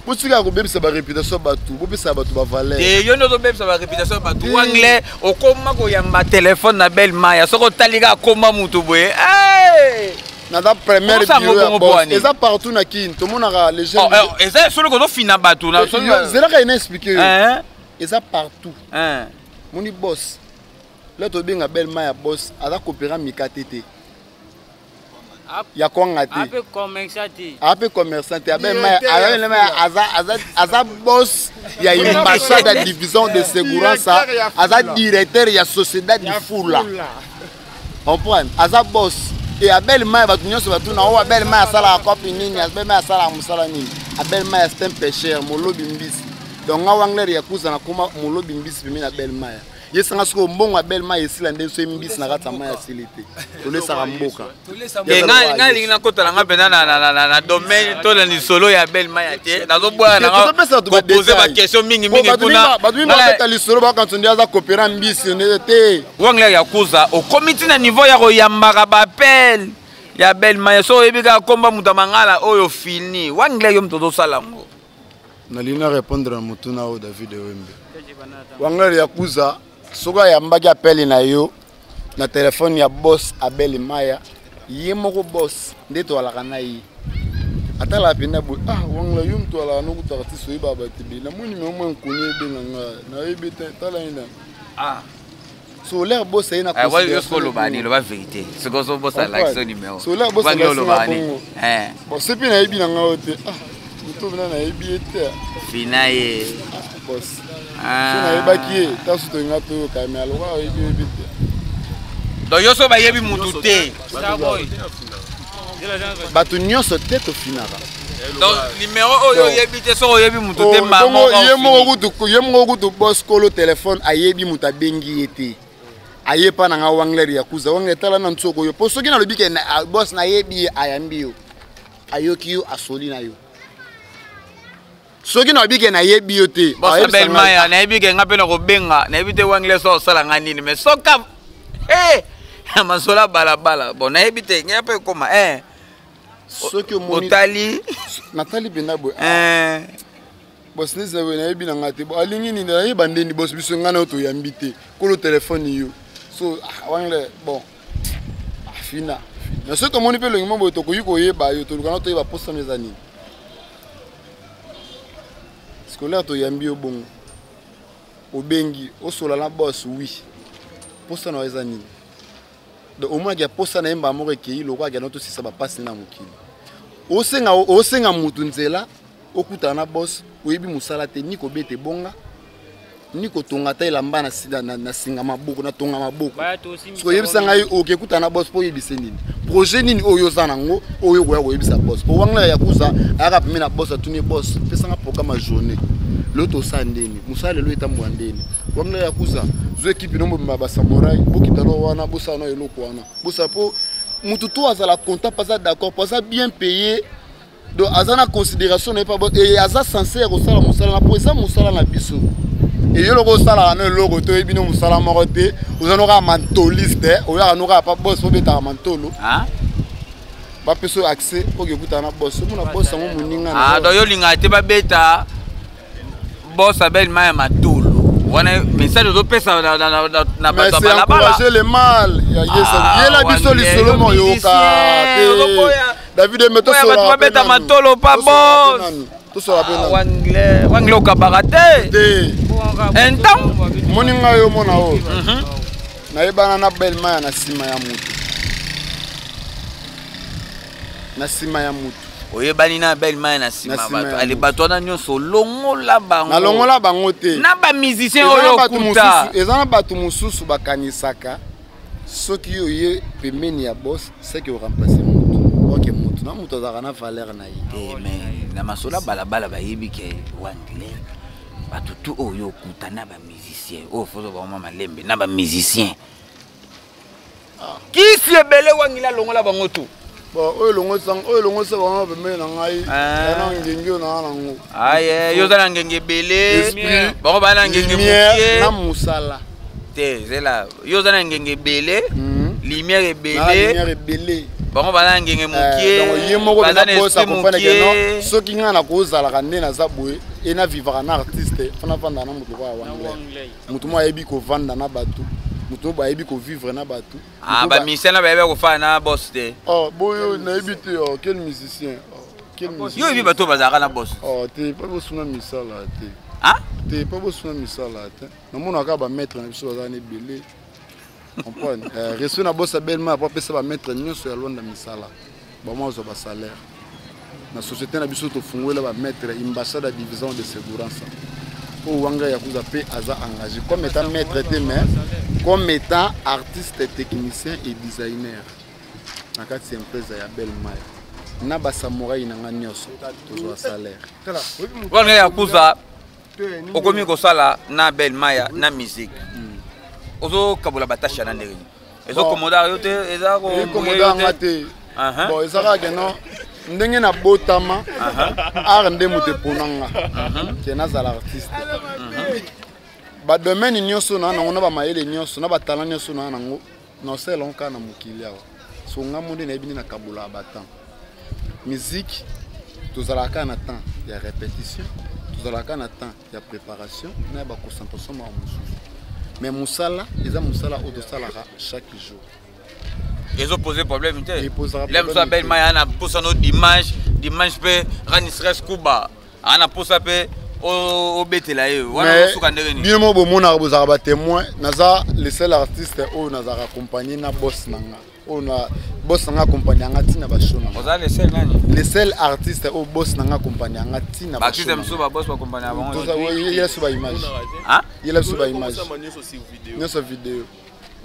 botikaka kobebisa baréputation ya bato, bopesaka bato bavaleur. Te, yo nde ozobebisa baréputation ya bato. Te. Wangle okoma koyamba telefone na Bel Maya, soki otali kaka akoma mutu boye. Hey! Naza première Okosa yango bureau ya bongo boss. bwani. Eza partout na Kini, tomonaka les Oh, jeunes. eh, eza soki kozofina bato na Zelaka ena expliquer yo. Hein? Eza partout. Hein? Moni boss la tobenga Bel Maya, boss aza kopera mikate te, ya kwanga te. Ape commerçant te. Aza mpe commerçant te. Abel Maya, Abel Maya aza boss ya ambassade ya division de segurança, aza directeur ya sociedade de Fula, comprendre? Aza boss e Abel Maya. Bato nyonso batuna oyo Abel Maya asalaka kopi nini, Abel Maya asalaka mosala nini. Abel Maya, c'est un pêcheur, molobi mbisi. Donc nga Wangler Yakuza nakoma molobi mbisi pembeni na Abel Maya. Yesanga sikoyo mbongo Abel Maya esila nde so mbisi na kati ya mai asili te, tolesaka mboka. Te, ngai alingi nakotala nga mpenza na domaine to na lisolo ya Bel Maya te, nazobwaya Tozopesa nanga bato kopose badétail. baquestion mingi Po mingi bato kuna. bato mingi babeta lisolo, bakanisa nde aza kopera mbisi nde te. Wangler Yakuza, okomi ntina niveau ya koyambaka baappel ya Bel Maya, so oyebi kaka komba moto ya mangala oyo fini. Wangler, yo moto ozosala yango. Nalingi na répondre na motuna oyo, David Wembe. Wangler Yakuza, soki ayambaki appel na yo na telefone ya boss Abel Maya, ye moko boss nde toalaka na ye, atalaka mpenza boye: "Ah, Wangler, yo moto alaka nokuta artiste, oyeba bato ebele, namoni me omoi nkoni ebenga nga, nayebi te, tala ye na." So lere boss aye na Yo soki oloba nini, loba vérité. Soki ozobosala, lakisa numéro. So lere boss Wangler alakisi oloba nga nini? bongo. Bon, soki mpe nayebi na nga oyo te, ah, moto mpena nayebi ye te. Fina ye. Ah, boss, so nayebaki ye ta so tolinga toyoka, me aloka oyebi, oyebi te. Donc yo so bayebi mutu te. Starboy. Bato nyonso te tofinaka. Donc numéro oyo oyebi te, soki oyebi mutu te. Bongo ye moko kutu, ye moko kutu boss kolo telefone ayebi moto abengi ye te, aye mpa na nga Wangler Yakuza. Wangler, tala na ntsoko oyo, mpo soki nalobi ke boss nayebi ye, ayambi yo, ayoki yo, asoli na yo. Soki nalobi ke nayebi yo te, boss ayebisa Abel ngai. Maya, nayebi ke nga mpe na kobenga, nayebi te Wangler so osala nga nini, mais soka masolo ya balabala, bon, nayebi te, ngai mpe ekoma Soki omoni otali. Natali mpenza boye, boss nesi boye, nayebi na nga te. Bo alingi nini? Nayeba ndeni boss biso ngai na yo toyambi te, kolo telefone yo. So ah, Wangler, bon, ah, fina na soki tomoni mpe elongi mo boye, tokoki koyeba yo, toluka na toyeba posano eza nini. Scolaire toyambi yo bongo, obengi osola na boss, oui, posa na yo eza nini? Donc omonaki ya posa na ye mbala moko ekei lokola akenda tosisa bapasi na mokili. Osenga, osenga mutu nzela okutana na boss, oyebi mosala te, ni kobeta ebonga, ni kotonga ata elamba na singa maboko, natonga maboko. Baya tosimisa. Soki oyebisa ngai, oke kutana na boss mpo oyebise nini? Projet nini oyo oza nango oyo okoya koyebisa boss? Po Wangler Yakuza ayaka pembeni na boss, atuni boss: "Pesanga programme ya journée lelo, tosala ndeni mosala lelo, etambola ndeni." Wangler Yakuza zwa ekipe no mobimba basamorai, bokita no wana, bosala no eloko wana, bosala mpo motu to azala content, mpo aza d'accord, mpo aza bien payé. Donc aza na considération na ye, pa e aza censé ya kosala mosala na, mpo eza mosala na biso. Eyo loko osalaka no eloko te, oyebi no mosala moko te, oza no kaka mantoliste, oyaka no kaka pa boss obetaka mantolo. Bapesa oyo accès oyo ekutana na boss, omona boss yango moninga na Ah, donc yo olingaka te babeta boss abel ma ya matolo wana message ozopesa na bato ya balabala, encourager le mal ya Yesu. Yela biso lisolo moyoka te, David Embe. Tosola babeta matolo pa boss. Tosola mpe nanu. Wangle wangle, okabaka te. Te. Un temps. Moninga yo mona oyo nayebana na belma ya na nsima ya motu, na nsima ya motu. Oyebani na belma na nsima Na nsima bato ya ale motu. Bato wana nyonso olongola bango? Nalongola bango te. Na bamusicien Eza na oyo bato okuta? mosusu, eza na bato mosusu bakanisaka soki yo ye pembeni ya boss, seke oremplace motu. Ok, motu na motu azalaka na valeur na ye. Te, mais na masolo ya balabala bayebi ke wangle bato tu oyo okuta na bamusicien oyo fozo bango malembe na bamusicien kisi ebele, wangila alongola bango tu. Bon, oyo elongosanga, oyo elongosa bango pembeni na ngai Ah. ya na ngengi oyo naa nango. Aye, yo oza na ngenge ebele. Esprit, bango baa na ngenge lumière na mokie. mosala. Te, zela, yo oza na ngenge ebele, lumière Na ebele. lumière ebele. Bango baza na ngenge mokie. Donc ye moko baza mpenza na boss esprit acomprendre ke non, mokie. soki ngai nakozalaka nde naza boye e navivaka na artiste, fana vanda na moto kaka wangle, moto moko ayebi kovanda na bato, moto moko ayebi kovivre na bato. Ah, bamusicien na bayebi kofana na boss te. Oh, boyo nayebi te. Oh, quel musicien? Oh, quel musicien? Yo oyebi bato oyo bazalaka na boss? Oh te, mpo bosuna misala te. Ah? Te, mpo bosuna misala te. Namonaka bamaître na biso baza na ebele, comprendre. Respect na boss abelema po apesa bamaître nyonso ya Lwanda misala, bango azwa basalaire na société na biso. Tofungolela bamaître ambassade ya division de segurança oyo wanga yakuza mpe aza engagé comme étant maître te, mais comme étant artiste, technicien et designer na kati ya empresa ya Belmaya na basamurai na nga nyonso tozwa salaire. Wana yakuza okomi kosala na bel maya na musique, ozokabola batashe na ndenge nini? Ezokomoda yo te? Eza ekomoda nga te. Bon, eza kaka ke non, ndenge nabotama art nde moto epona nga ke nazala artiste. Badomaine nyonso na nango, na bamayele nyonso, na batalent nyonso na nango, naosalela ngo kaka na mokili awa. So nga mo nde nayebi nde nakabolaka batemps. Musique, tozalaka kaka na temps ya répétition, tozalaka kaka na temps ya préparation na ya baconcentration maka mosusu, mais mosala eza mosala oyo tosalaka chaque jour. Ezopose problème te? Eposaka Le mosu abel problème te. maya na posa no dimanche, dimanche mpe Ranisres Kuba aa na posa mpe obetela ye wana, Mais osuka ndenge nini? bino moko bomonaka, bozalaka batémoin. Naza le seul artiste oyo nazalaka accompagné na boss na nga, oyo na boss na nga accompagne yanga ntina bashow na nga. Oza le seul nani? Le seul artiste oyo boss na nga accompagne yanga ntina. Baartiste mosusu baboss bakompagne ya bango? Yela biso baimage. Ah? Yela biso baimage nyonso, video.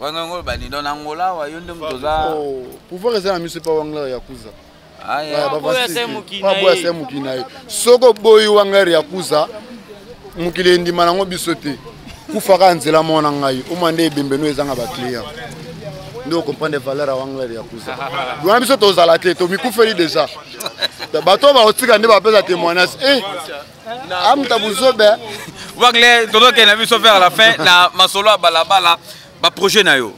Wangango bani? Donc na Angola wa yo nde moto oza? Oh, pouvoir eza na miso epa Wangler Yakuza. Aya. Baboya se mokili na Baboya ye. se mokili na ye. Soki oboyi Wangler Yakuza, mokili endima nango biso te. Kufaka nzela moko na ngai, omwa nde ebembeno ezanga baclient, nde ocomprendre valeur ya Wangler Yakuza wana. Biso tozala te, tomikufeli déjà. Bato oyo bakotika nde bapesa témoignage e amuta buzobe. Wangle, tozokende na biso vers la fin na masolo ya balabala. Baprojet na yo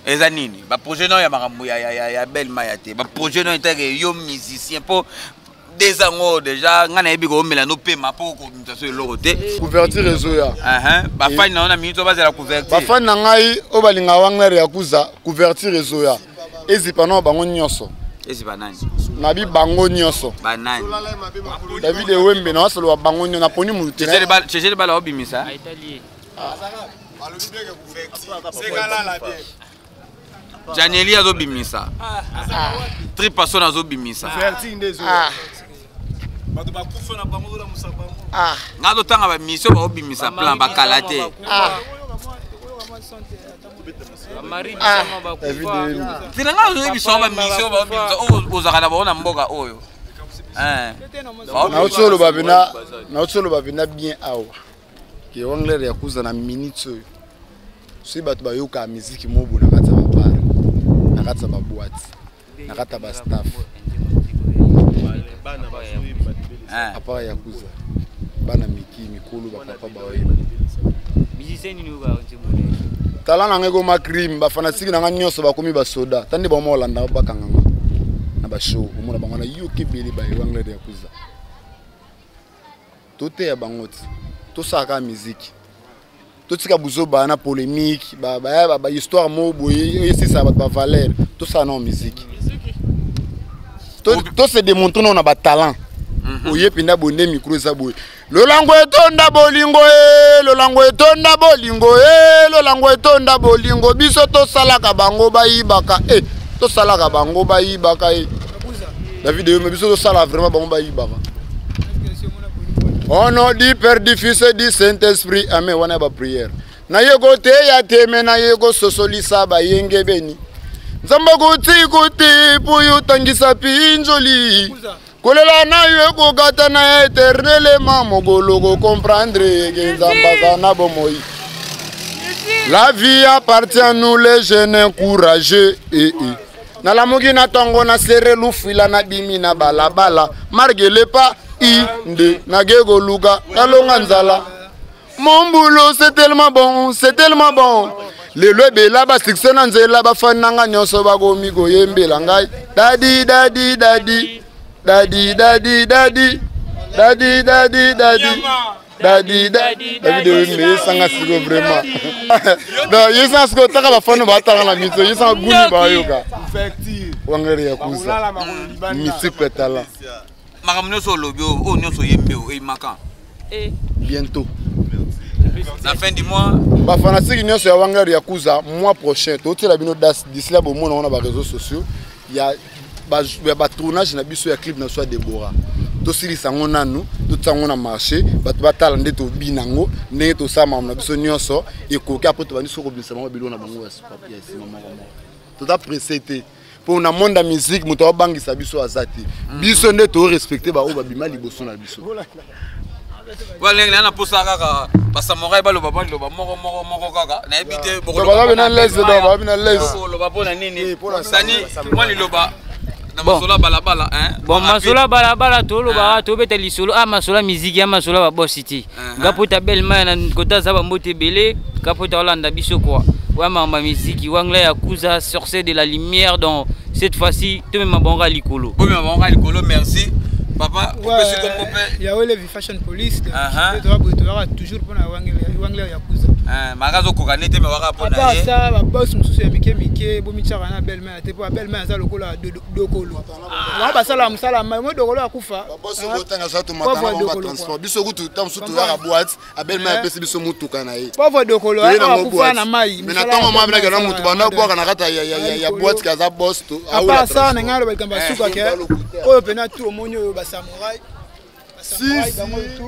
eza nini? Baprojet na yo ya makambo ya bel maya te, baprojet na yo etake yo musicien, mpo deux yango déjà ngai nayebi koomela nopema mpo komita so eloko te. Couverture ezoya. Bafani na yo na minute oyo bazela couverture? Bafani na ngai oyo balingaka Wangler Yakuza, couverture ezoya, ezipa na bango nyonso. Ezipa nani? Nabi bango nyonso. Banani? David Ewembe na wasoloba bango nyonso, naponi mutu te. Cecele bala obimisa. Aitali ye. Janeli azobimisa, Tripason azobimisa. Bato bakufa na bango, ozolamusa bango. Nga azotanga bamission baobimisa plan bakala te. Bamari bisama David bakufa. Ewembe. Tina nga azoyebisa bamission baobimisa oyo ozalaka na bango na mboka oyo. Nauti oloba mpena bien awa ke Wangler Yakuza na minute oyo, soki bato bayokaka miziki mobo na kati ya babar, na kati ya baboite, na kati ya bastaff, à part Yakuza, bana miki, mikolo, bapapa baoyeba. Musicien nini oyo nzembo na ye? Tala na ngai ekoma crime, bafanatike na ngai nyonso bakomi basoda. Ta nde bango olanda bakanga nga na bashow, omona bango na yoki ebele baye Wangler Yakuza. Toteya bango ti tosala kaka miziki, totika buzoba na polémique, ba histoire moko boye esisa bato bavaleur. Tosala nao miziki, tose démontre nao na batalent. Oye mpenza boye nde micro eza boye. Lolango etonda bolingo e, lolango etonda bolingo e, lolango etonda bolingo. Biso tosalaka bango bayibaka e, tosalaka bango bayibaka e. David Eyombe, biso tosala vraiment bango bayibaka. Au nom du Père, du Fils et du Saint-Esprit, amen. Wana ba prière naye koteya teme, naye kososolisa bayenge beni. Nzambe kotikuti mpo yo otangisa pinzoli, kolela na yo ekokata na éternellement. Mokolo kocomprendre ke Nzambe aza na bomoi. La vie appartient à nous les jeunes courageux. Eh, eh. Nalamuki na ntongo na sere lufwila, nabimi na balabala margele pa i nde nake koluka nalonga nzala. Mon boulot, c'est tellement bon, c'est tellement bon. Lelo ebela basuccès na nzela, bafani na nga nyonso bakomi koyembela ngai dadi dadi dadi dadi dadi dadi dadi dadi dadi dadi dadi. David Oyembe yesanga siko vraiment. Donc yesanga siko taka bafani batanga na miso, yesanga guni bayoka Wangler Yakuza multiple talent. Makambo nyonso olobi oyo nyonso oyembi oyo eyimaka. Bientôt. Na fin du mois. Bafanatike nyonso ya Wangler Yakuza, mois prochain totiela bino das. D'ici là bomona wana baréseaux sociaux ya batournage na biso ya clip na biso ya Debora. Tosilisa yango nanu, totia yango na marché, bato batala nde tobina yango, ndenge tosala makambo na biso nyonso ekoki. Apres tobandi soki kobimisa bango biloko na bango ya nsima moko moko. Toza pressé te mpo na monde ya musique, moto abangisa biso aza te. Biso nde torespecte baoyo babima liboso na biso. Walenge na posa kaka basamorai baloba baloba moko moko moko kaka, nayebi te. Baza na lese, baza na lese. Oloba mpona nini sani mwa liloba na masolo ya balabala? Bon, masolo ya balabala tolobaka, tobeta lisolo a masolo ya miziki ya masolo ya babosi te. Nga po ta belle maya na kota aza bambote ebele nga po ta olanda biso kua oya makambo ya miziki. Wangler Yakuza, sorcier de la lumière. Donc cette fois-ci tomema bango kaka likolo. Bomema bango kaka likolo. Merci papa, opesi kombo mpe. Yawele Fashion Police, toza boye, tozalaka toujours mpona Wangler Yakuza. Maka azokoka nete me waka mpona ye. Sa babos mosusu ya mike mike bomitiaka na belle mare te, mpo belle mare aza lokola dokolo, bango basalaka mosala mai mo dokolo akufa. Biso kutu ta mosusu toyaka boite, abel mai apesi biso motuka na ye. Pauvre dokolo akufa na mai. Mais na ntongo mwa binaka na motu banda bwaka na kati ya boite ke aza boss. Apart ça, na ngai aloba likambo ya suka ke oyo mpena tu omoni oyo basamurai.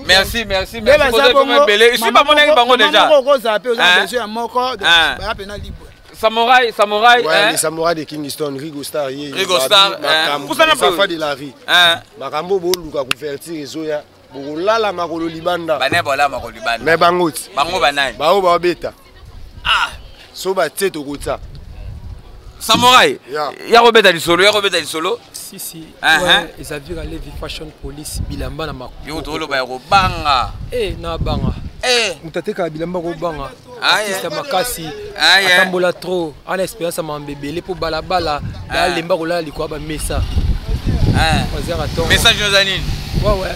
Merci, merci, merci. Ebele isi bamonaki bango déjà. Okozala mpe oza besoin ya moko, baya mpena libre. Samouraï, Samouraï. Ouais, hein? Les samouraïs de Kingston, Rigo Star, ye, Rigo Star, hein? Les enfants de la rue. Hein? Makambo boluka couverture ezoya, bokolala makolo libanda. Bana bola makolo libanda. Mais bango ti. Bango banani? Bao babeta. Ah, so batie tokota. Samouraï. Ya kobeta lisolo, ya kobeta lisolo. Si si. Ouais, ezavira Levi Fashion Police bilamba na makolo. Yo toloba ya kobanga. Eh, na banga. Eh, moto atekaka bilamba kobanga. Artiste makasi atambola trop, ana expérience ya mambo ebele mpo balabala balemba kolala likolo ya bamesa. Message oza nini? Wawe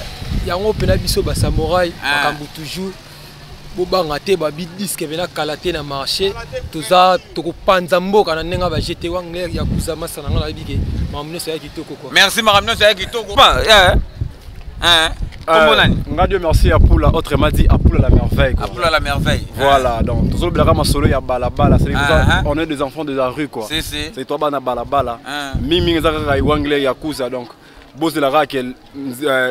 yango mpena biso basamorai, makambo toujours bobanga te. Babi disque mpena kala te na marché, toza tokopanza mboka na ndenge ya bagete. Wangler ya kuza masa na nga, nayebi ke makambo nyonso ya kitoko kua. Merci, makambo nyonso ya kitoko. Kombo nani? Nga Dieu merci Apula, autrement dit Apula la merveille quoi. Apula la merveille. Voilà, donc tozolobelaka masolo ya balabala, c'est ah, on est des enfants de la rue quoi. Si si. C'est toi bana balabala. Mingi mingi eza kaka Wangler Yakuza, donc bozelaka ke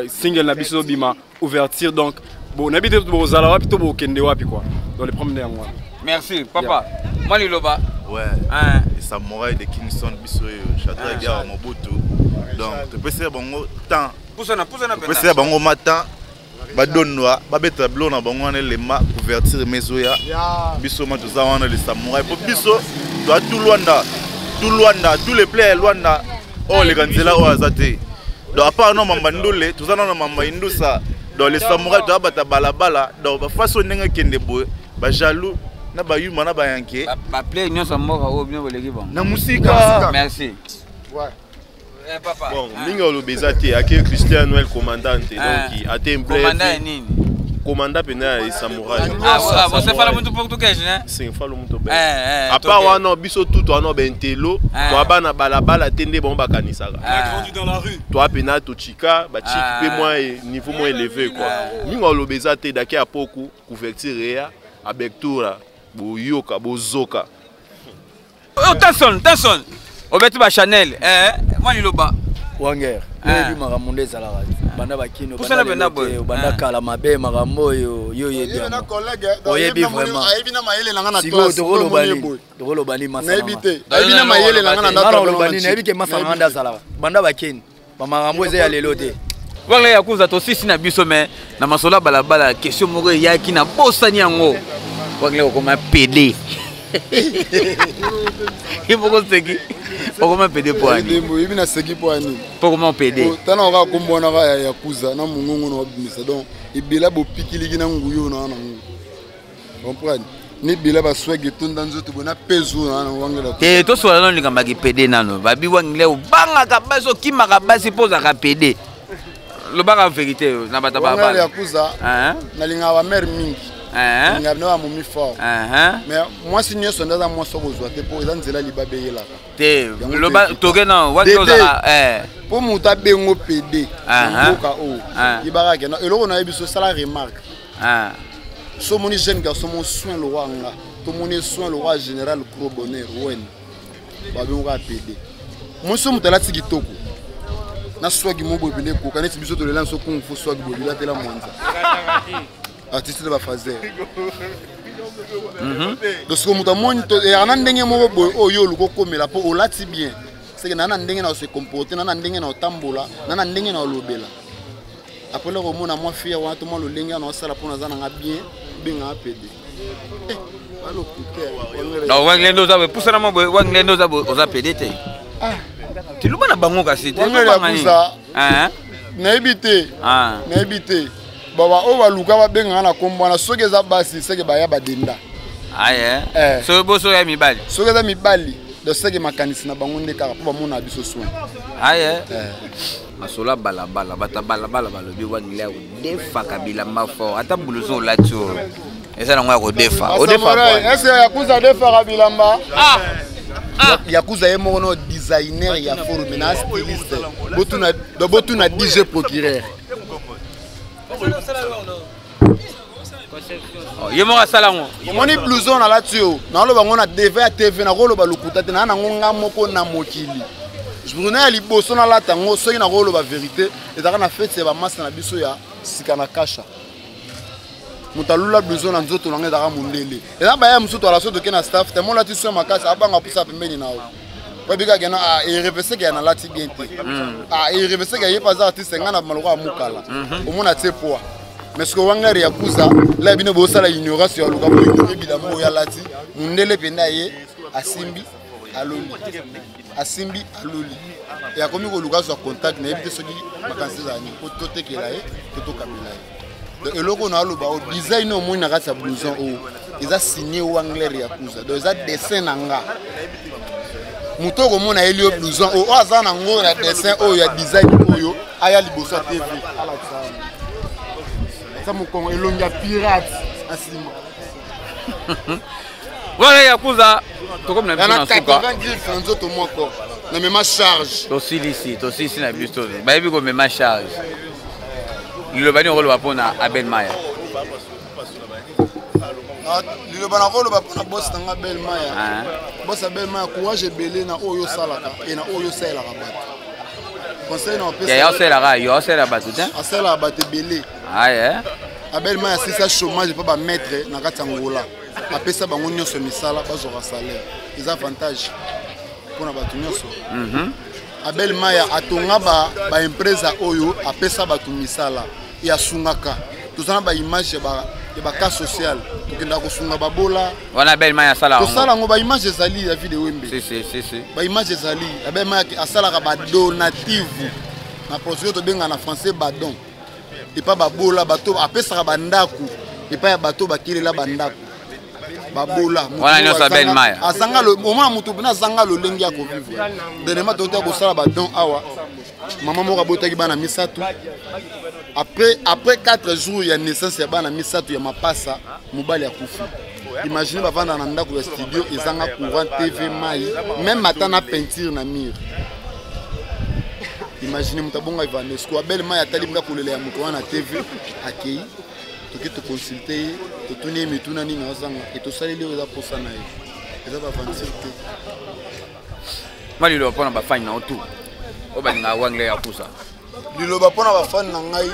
single na biso bima ouverture, donc bon nayebi te bozala wapi to bokende wapi quoi. Donc le premier yango wana. Merci papa. Mwa liloba. Ouais. Les samouraïs de Kingston, biso Shadrach ya Mobutu. Donc topesi bango temps. Pusana, pusana. Topesi bango matin badonwa babeta biloko na bango wana elema couverture mezoya biso ma toza wana les samouraïs po biso toa tout Lwanda, tout Lwanda, tous les plaies ya Lwanda oyo oleka nzela oyo aza te. Donc à part no mamba ndule, toza nano mamba indusa. Donc les samouraïs toa bata balabala, donc bafasi oyo ndenge ekende boye. Bajaloux na bayuma na bayanke. Baplay nyonso ya mboka oyo bino boleki bango na mosika. Merci. Ouais. Papa. Bon, mingi oloba eza te ake Christian Noel commandante, donc ate Commandant ya nini? Commandant pena ya samouraï. Ah, você fala muito português, né? Sim, falo muito bem. Eh, À part toque. wana biso tutu wana bentelo, toa bana balabala te nde bango bakanisaka. Toa pena tochika bachiki mpe mwa niveau mwa élevé quoi. Mingi oloba eza te dake ya poku couverture eya abertura boyoka bozoka. Oh, Tyson, Tyson. Obeti ba Chanel, eh, mwa liloba. Wanger, oyebi makambo nde ezalaka banda bakino Pusana penda boye. banda kala mabe makambo oyo yo oyebi Oyebi na yango. collègue, donc Oyebi oyebi na moni- vraiment. ayebi na mayele na nga na Sikoyo classe, tokoloba omoni nini? boye. Tokoloba nini masa Nayebi na nga? te. Ayebi na mayele na nga na Nga ndako nakoloba na nini? nchi. Nayebi ke masa na nga nde azalaka banda bakeni bamakambo eza ya lelo te. Wangler Yakuza, tosisi na biso, me na masolo ya balabala, question moko eyaki na bosani yango. Wangler okoma PD, ye moko seki okoma PD po ani? Oyebi oyebi na seki mpo ani? Po koma PD. Tana kaka kombo wana kaka ya yakuza na mongongo na babimisa, donc ebela bopikiliki na nguyo na wana ngo comprendre ni ebela baswag etonda nzoto boye na pezo na wana wangela. Te, tosola nano likambo ya PD nano. Babi Wangler obangaka basi, okimaka basi mpo ozalaka PD. Lobaka vérité na bato ya Wangela balabala. Yakuza, nalingaka bamare mingi, nalingaka bino bamomi fort, mais mwasi nyonso nde aza mwasi okozwa te mpo eza nzela libabe eyelaka. Te. Yango Loba te. toke nano Wangler Dede, ozala mpo moto abengo PD na mboka oyo, yebaka ke eloko nayebi so osala remarque, so omoni jeune garçon mo soin le roi nga, tomoni soin le roi général cro bonheur wen babengo kaka PD. Mwasi oyo moto alati kitoko na swagi mo boye pene ekoka neti biso tolela biso kung fu swagi boye bilatela mwanza artiste de bafaser. Donc sikoyo moto amoni eyaka na ndenge moko boye oyo oluka okomela mpo olati bien, seke naa na ndenge na ose comporte, naa na ndenge na otambola, naa na ndenge na olobela. Après loko omona mwa fille wana to mwa lolenge wana osala mpo naza nanga bien, obengaka PD. Balokute. Non, Wangler nde oza boye, pusana mwa boye. Wangler nde oza boye, oza PD te. Tiluba na bango kasi te. Wangler tobanga nini? Yakuza. Eh? Nayebi te. Nayebi te, baba oyo baluka babengaka na kombo wana, soki eza basi seke baya badenda. Aye. Eh. Soki boso ya mibali. Soki eza mibali, donc seke makanisi na bango nde kaka mpo bamona biso soin. Aye. Masolo ya balabala, bato ya balabala balobi Wangler odefaka bilamba fort, ata bulusu olati oyo eza nango ya kodefa, odefa. Samurai, Kwa est-ce que Yakuza adefaka bilamba? Yakuza ye moko no designer ya forme na styliste. Botuna, donc botuna DJ procureur. Oh, ye moko asala yango. Omoni blouson nalati oyo, naloba ngo na dv ya TV, nakoloba lokuta te, naa nango nga moko na mokili. Journée ya liboso nalata yango, soki nakoloba vérité, ezalaka na fete ya bamasa na biso ya sika na kasha. Moto alula blouson na nzoto nanga ezalaka mondele, eza baya mosusu ala so toke na staff te, molati so makasi abanga pusa pembeni na yo po ebikaka no ereveseke ya nalati bien te, ereveseke ye mpe aza artiste, ngai na maloko ya mokala omona tie poa. Mais soki wangari ya kuza la bino bosala ignorance ya luka po ignore bilamba oyo alati mondele mpenza, ye asimbi aloli, asimbi aloli e akomi koluka azwa contact, nayebi te soki makanisi ezala nini po totekela ye to tokabela ye. Donc eloko oyo naaloba, oyo design oyo omoni na kati ya blouson oyo eza signé Wangler Yakuza, donc eza dessin na nga. Moto okomona yeli yo blouson oyo, oyo aza nango na dessin oyo ya design oyo, aya liboso ya TV alakisa yango, eza mokongo elongi ya pirate na nsima. Wana Yakuza tokomi na biso na na suka. 80 griffe na nzoto moko na mema charge. Tosilisi na biso, bayebi komema charge. Liloba nini okoloba mpona Abel Maya? Ah, liloba nakoloba mpona bosi na nga Bel Maya, bosi ya Bel Maya, courage ebele na oyo osalaka e na oyo osalelaka bato. Conseil na Ya ya osalelaka yo, osalela bato te. Asalelaka bato ebele. Aye. Abel Maya asisa chômage mpo bamaître na kati ya Ngola, apesa bango nyonso misala, bazwaka salaire, eza avantage mpona bato nyonso. Abel Maya atonga baempresa oyo apesa bato misala e asungaka. Toza na baimage ya bacas social, tokendaka kosunga babola. Wana Abel Maya asala yango. Tosala yango, baimage ezali ya video wembe. Si, si, si, si. Baimage ezali. Abel Maya asalaka badonative na portugais, tobengaka na français badon, epa babola, bato apesaka bandako, epai ya bato bakelela bandako. Babola. Wana nyonso Abel Maya. Azanga omona moto mpena azanga lolenge ya kovivre. Dernièrement tokota kosala badon awa. Mama moko abotaki bana misato. Après 4 jours ya naissance ya bana misato ya mapasa, mobali akufi. Imagine bavanda na ndako ya studio ezanga courant, TV, mai, même ata na peinture na mur. Imagine moto abonga Evanesco, Abel Maya atali mka kolela ya moto wana na TV, akei toke toconsulte ye, totuni ye mituna nini azanga, e tosaleli oyo eza posa na ye, eza baventure te. Mwa liloba mpona bafani na yo tu oyo balingaka Wangler Yakuza. Liloba mpona bafani na ngai,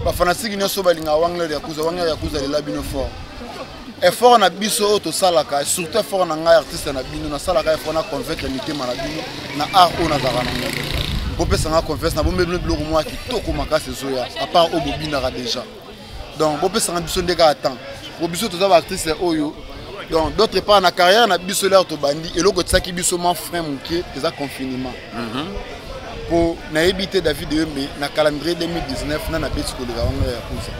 bafanatiki nyonso balingaka Wangler Yakuza, Wangler Yakuza lela bino fort. Effort na biso oyo tosalaka, surtout effort na ngai artiste na bino, nasalaka effort na convaincre mitema na bino na art oyo nazalaka na ngai. Bopesa nga confiance na bombe bino biloko moko ya kitoko makasi ezoya, à part oyo bobinaka déjà. Donc bopesa nga biso nde kaka temps. Po biso toza ba artiste oyo, donc d'autre part na carrière na biso lere tobandi, eloko etisaki biso mwa frein moke eza confinement. Po nayebi te David Eyombe na calendrier 2019 na nabeti koleka wango ya Yakuza.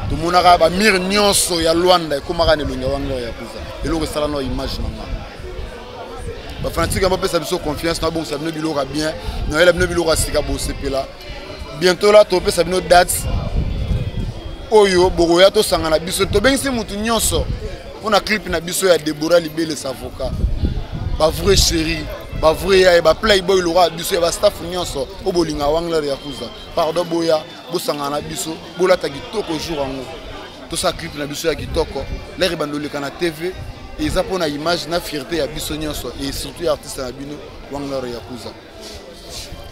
Tomonaka ba mire nyonso ya Luanda ekomaka na elongi ya wango ya Yakuza. Eloko esala na image na nga. Ba fanatique yango bapesa biso confiance, na bongisa bino biloko ya bien, na yela bino biloko ya sika bosepela. Bientôt là topesa bino date oyo bokoya tosangana biso, tobengisi mutu nyonso mpona clip na biso ya Deborah Libele Savoka. Ba vrai chéri, ba vrai yaye, ba playboy loka biso ya ba staff nyonso oyo bolinga Wangler Yakuza. Pardon boya bosangana na biso, bolata kitoko jour yango. Tosala clip na biso ya kitoko, l'air ebanda oleka na TV, eza mpona image na fierté ya biso nyonso et surtout ya artiste na bino Wangler Yakuza.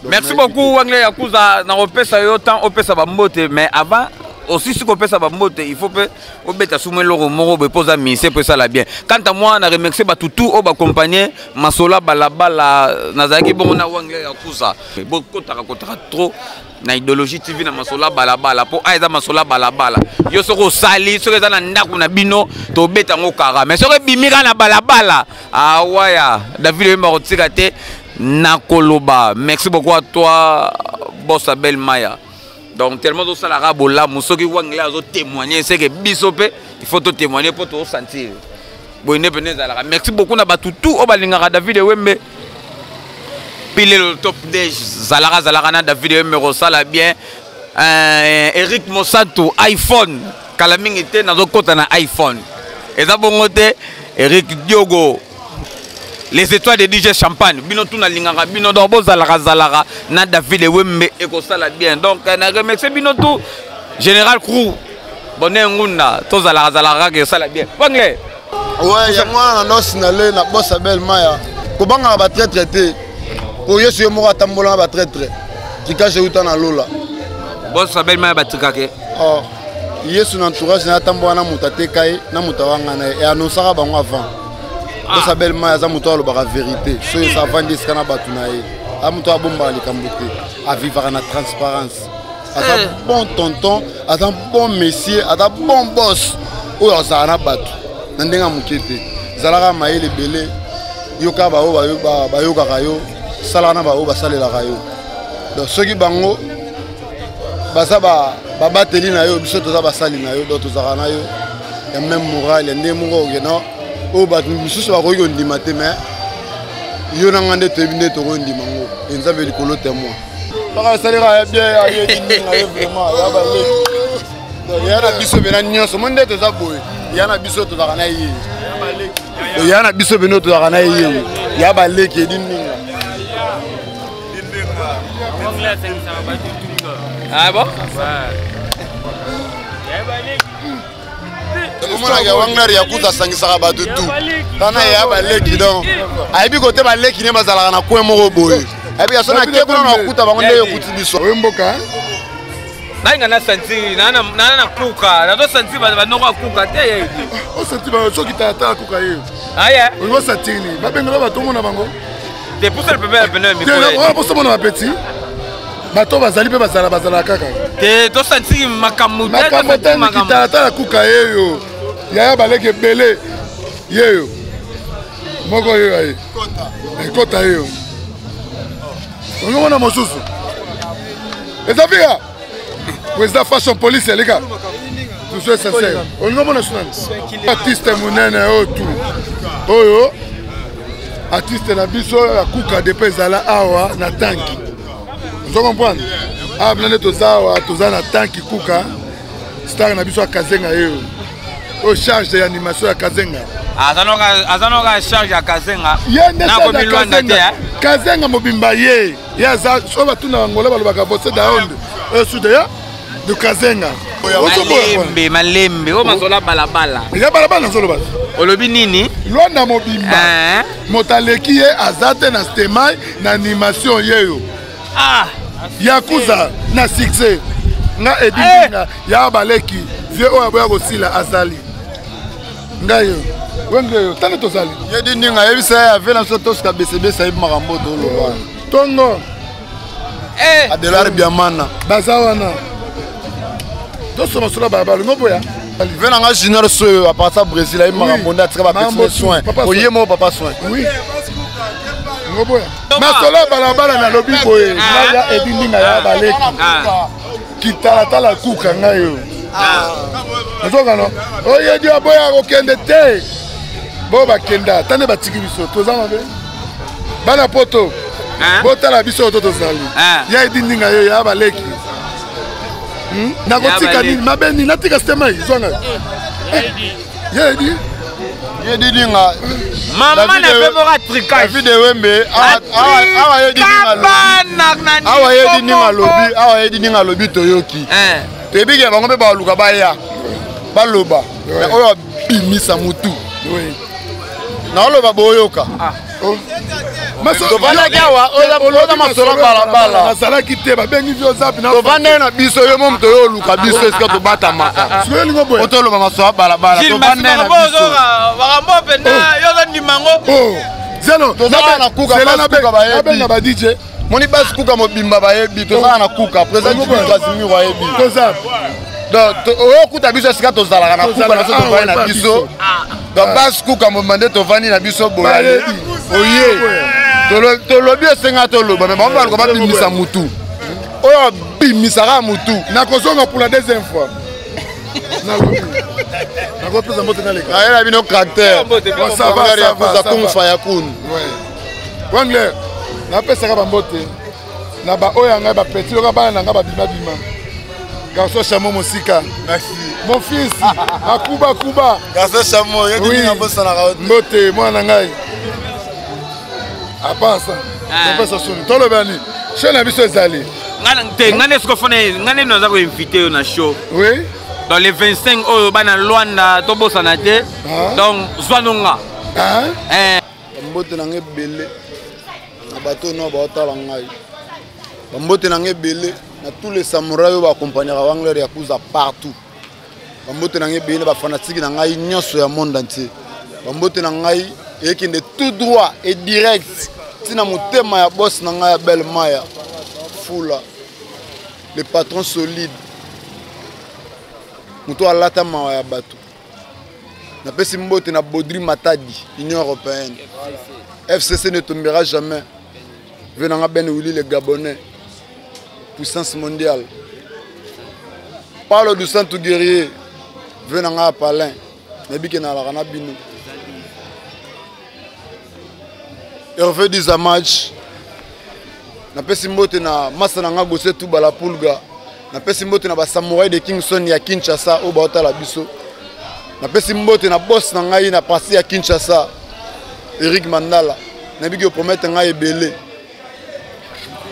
Donc, merci nayebi beaucoup Wangler Yakuza, na kopesa yo temps opesa ba mbote, mais avant aussi si kopesa ba mbote, il faut pe obeta sumu eloko moko boye mpo oza mise mpo esala bien. Quant à moi, na remercier bato tout oyo baaccompagne masola balabala, nazalaki bongo na Wangler Yakuza. Bokotaka kotaka trop na idéologie TV na masola balabala, mpo a eza masola balabala. Yo soki osali, soki eza na ndako na bino, tobeta yango kara, mais soki ebimi kaka na balabala, awaya David Oyemba kotika te na koloba. Merci beaucoup à toi boss Abel Maya. Donc tellement tosalaka bolamu, soki Wangler azo témoigner, c'est que biso pe il faut to témoigner po to sentir boye nde pene ezalaka. Merci beaucoup na bato tout oyo balingaka David Ewembe. Pile le top D zalaka zalaka na David Ewembe kosala bien. Eric Mosantu iPhone kala mingi te nazokota na iPhone eza bongo te. Eric Diogo les étoiles de DJ Champagne bino tout nalingaka bino, donc bozalaka zalaka na David Ewembe ekosala bien. Donc na remercier bino tout Général Crew Bonne Ngunda tozalaka zalaka kaka ekosala bien. Wangle Ouais, yango wana na nosinale na boss Abel Maya kobangaka ba traître te, po Yesu ye moko atambola na ba traître tricage euta na lola. Boss Abel Maya batrikake. Oh, Yesu na entourage na atambola na moto ateka ye na moto awanga na ye e annonçaka bango avant. Boss Abel Maya aza moto alobaka vérité, soki esa avandi esika na bato na ye, aza moto abombaka likambo te, avivaka na transparence. Aza bon tonton, aza bon monsieur, aza bon boss oyo azala na bato na ndenge ya moke te. Zalaka mayele ebele, yoka baoyo bayokaka yo, salaka na baoyo basalelaka yo. Donc soki bango baza babateli na yo, biso toza basali na yo, donc tozalaka na yo ya même morale, ya ndenge moko okenda oyo bato misusu bakoki kondima te, mais yo na nga nde toyebi nde tokondima ngo. E Nzambe likolo témoin. Kaka esaleka ya bien, ya ye ninga ye vraiment, ya baleki. Donc, ya na biso pena nyonso, mo nde toza boye, ya na biso tozalaka na ye. Donc, ya na biso pena tozalaka na ye, ya baleki edi ninga. Ah bon? Omonaka Wangler Yakuza asangisaka bato tu tana ya baleki, donc ayebi kote baleki ne bazalaka na coin moko boye, ayebi ya so na ke kuna na kokuta bango nde ekuti biso. Oyo mboka nalinga na sentir na na kuka nazo sentir ba noko ya kuka te ye. O sentir ba soki tata ya kuka ye. Aye. Oyo sentir ni babengela bato mona bango. Te pousse le pépé pene micro. Te oyo poso mona ba petit. Bato bazali mpe bazala bazala kaka. Te to sentir makambo te, makambo te tata ya kuka yeyo. Yaya baleki ebele yeyo. Moko yeyo aye. Ekota yeyo. Oyo mona mosusu. Eza vika. Président Fashion Police aleka. Soin sincère. Olingi omona su nani? Artiste monene oyo tu. Oyo artiste na biso ya kuka depe ezala awa na tanki. Ozo comprendre? Awa bina nde toza awa toza na tanki kuka star na biso ya Kazenga yeyo. Oyo charge ya animation ya Kazenga. Aza noka charge ya Kazenga. Ye nde charge ya Kazenga. Kazenga mobimba ye. Ye aza so batuna Angola balobaka você da onde? Oyo sude ya de Kazenga. Malembe malembe oyo mazola balabala. Ya balabala nazoloba. Olobi nini? Luanda mobimba. Moto aleki ye aza te na stemai na animation yeyo. Ah. Yakuza na succès. Nga edinga ya baleki vieux oyo aboya kosila azali. Ngai yo. Wenge yo tani tozali. Ye dindinga yebisa ye ave na biso tosuka besebese ayebi makambo toloba. Tongo. Eh. Adelar Biamana. Baza wana. Tosoma sola balabala ngo boya. Ve na nga junior soyo à partir Brésil ayebi makambo nde atika ba petit soin. Oye mo papa soin. Oui. Ngo boya. Masolo ya balabala nalobi boye ngai ya edi ndinga ya baleki. Kitalatala kuka ngai yo. Ozokano oyedi aboya kokende te. Bo bakenda tande batiki biso toza mabe. Bana poto. Botala biso oyo tozali. Ya edi ndinga yo ya baleki. Nakotika nini mabe nini natika stemai zwa ngai. Ye edi. Ye edi ndinga. Mama na pe moko atricage. David Ewembe awa ye edi ndinga alobi. Awa ye edi ndinga alobi, awa ye edi ndinga alobi toyoki. Toyebi ke bango mpe baluka baya. Baloba. Oyo abimisa mutu. Naoloba boyoka. Tovandaki awa oza masolo balabala. Nazalaki te babengi vio zapi na. Tovandaki na biso yo mo moto oyo oluka biso esika tobatamaka. Otoloba masolo balabala. Tovandaki na biso. Makambo mpenza yo ozondima yango. Zelo tozala na kuka kuka bayebi. Ba DJ. Moni basi kuka mobimba bayebi tozala na kuka président Jimmy Casimiro ayebi. Toza. Donc oyo kuta biso esika tozalaka na kuka na biso tovandi na biso. Donc basi kuka mobimba nde tovandi na biso boye. Oye. Tolobi esenga toloba mais bango baluka babimisa mutu. Oyo abimisaka mutu. Nakozonga pour la deuxième fois. Nakopesa mbote naleka. Nayela bino caractère. Ça va, ça va, ça va. Fayakun. Wangler, napesaka bambote na baoyo ya ngai bapeti yoka bana na ngai babimabima. Garçon Chamo mosika. Merci. Mon fils, akuba kuba. Garçon Chamo, yo oui. Mbote mwana na ngai. À part ça, topesa soni. Toloba nini? Chaîne na biso ezali. Te ngai nde sikoyo fona ngai nde naza koinvite yo na show. Oui. Dans les 25 oyo bana Luanda tobosana te. Donc zwa nonga. Bambote na ngai ebele na bato oyo baotala ngai. Bambote na ngai ebele na tous les samouraïs oyo baaccompagnaka Wangler Yakuza partout. Bambote na ngai ebele na bafanatike na ngai nyonso ya monde entier. Bambote na ngai ekende tout droit et direct ntina motema ya boss na ngai ya Belle Maya Fula, le patron solide, moto alata mawa ya bato. Napesi mbote na Baudry Matadi, Union européenne. FCC ne tombera jamais. Venanga Ben Willy le Gabonais, puissance mondiale. Paulo dos Santos guerrier, venanga Palin, nabike na alaka na bino. Hervé Dizamaj, napesi mbote na masa na nga Gose Tuba la Pulga, napesi mbote na ba samouraï de Kingston ya Kinshasa oyo baotala biso. Napesi mbote na boss na ngai na parti ya Kinshasa, Eric Mandala. Nabiki opromete ngai ebele.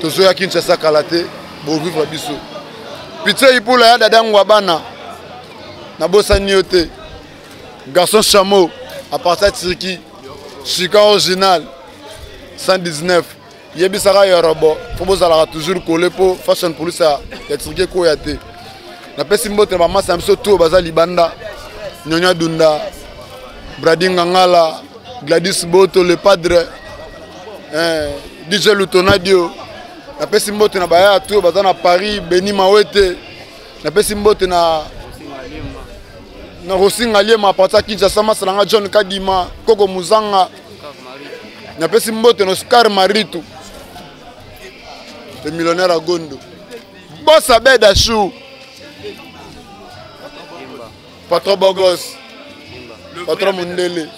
Tozoya Kinshasa kala te, bovivre biso. Pizza Ipula ya dada Ngwabana. Nabosani yo te. Garçon Chameau à partir de Turquie. Chica original 119. Yebisaka yorobo, faut bozalaka toujours collé po fashion police ya Turquie koya te. Napesi mbote na bamasa na biso tout baza libanda. Nyonya Dunda, Brady Ngangala, Gladys Boto le padre, DJ Lutonadio. Napesi mbote na baya tout baza na Paris, Beni Mawete. Napesi mbote na Rosinga Liema, parti Kinshasa, masa na nga John Kadima, Koko Muzanga. Napesi mbote na Oscar Maritu, le millionnaire à Gondo. Boss Abed Achou. Patron bogos, patron mundele.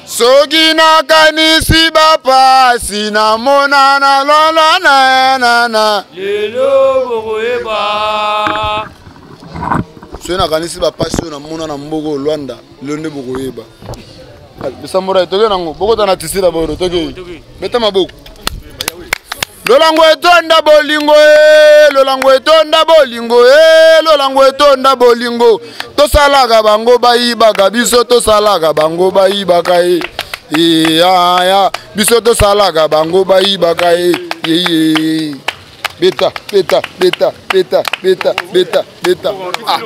Soki nakanisi bapasi namonana lolonanana lelo bokoyeba. Soki nakanisi bapasi oyo namona na mboka oyo Luanda, lelo nde bokoyeba. Bisambola toke nango, bokota na tisi d'abord, toke beta maboko. Lolango etonda bolingo e, lolango etonda bolingo e, lolango etonda bolingo. Tosalaka bango bayibaka biso, tosalaka bango bayibaka e. Ya ya, biso tosalaka bango bayibaka e. Ye ye. Beta, beta, beta, beta, beta, beta, beta. Ah.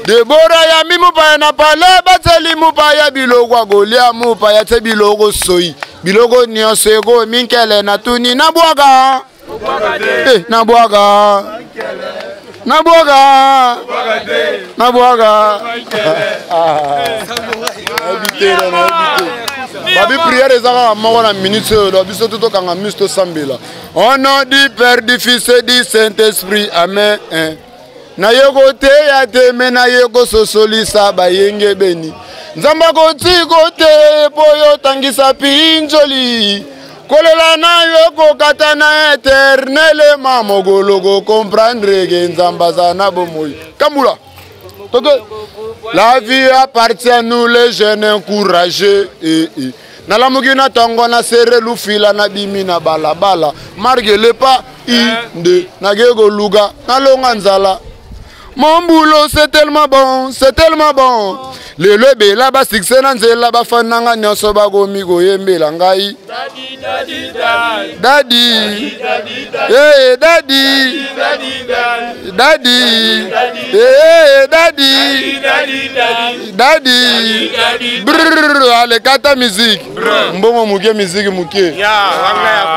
Debora ya mi mopaya na pale bateli mopaya biloko akolia mopaya te biloko soi biloko nyonso ekomi nkele natuni nabwaka eh, nabwaka nabwaka nabwaka. Nayebi te, nayebi te. Babi prière eza kaka moko na minute oyo, donc biso to tokanga miso tosambela. Au nom du Père, du Fils et du Saint-Esprit, amen. Naye koteya te me naye kososolisa bayengebeni. Nzambe akotiko te mpo yo otangisa pinzoli. Kolela na yo kokata na eternele ma mokolo kokomprendre ke Nzambe aza na bomoi. Kambula. Toke. La vie appartient à nous les jeunes encouragés. Eh, eh. Nalamuki na ntongo na sere lufila nabimi na balabala marge lepa inde nake koluka nalonga nzala. Mon boulot c'est tellement bon, c'est tellement bon. Lelo ebela ba succès na nzela bafani na nga nyonso bakomi koyembela ngai. Daddy, hey daddy, daddy, hey daddy, daddy. Brrr, allez kata musique. Mbongo muke musique muke. Yeah.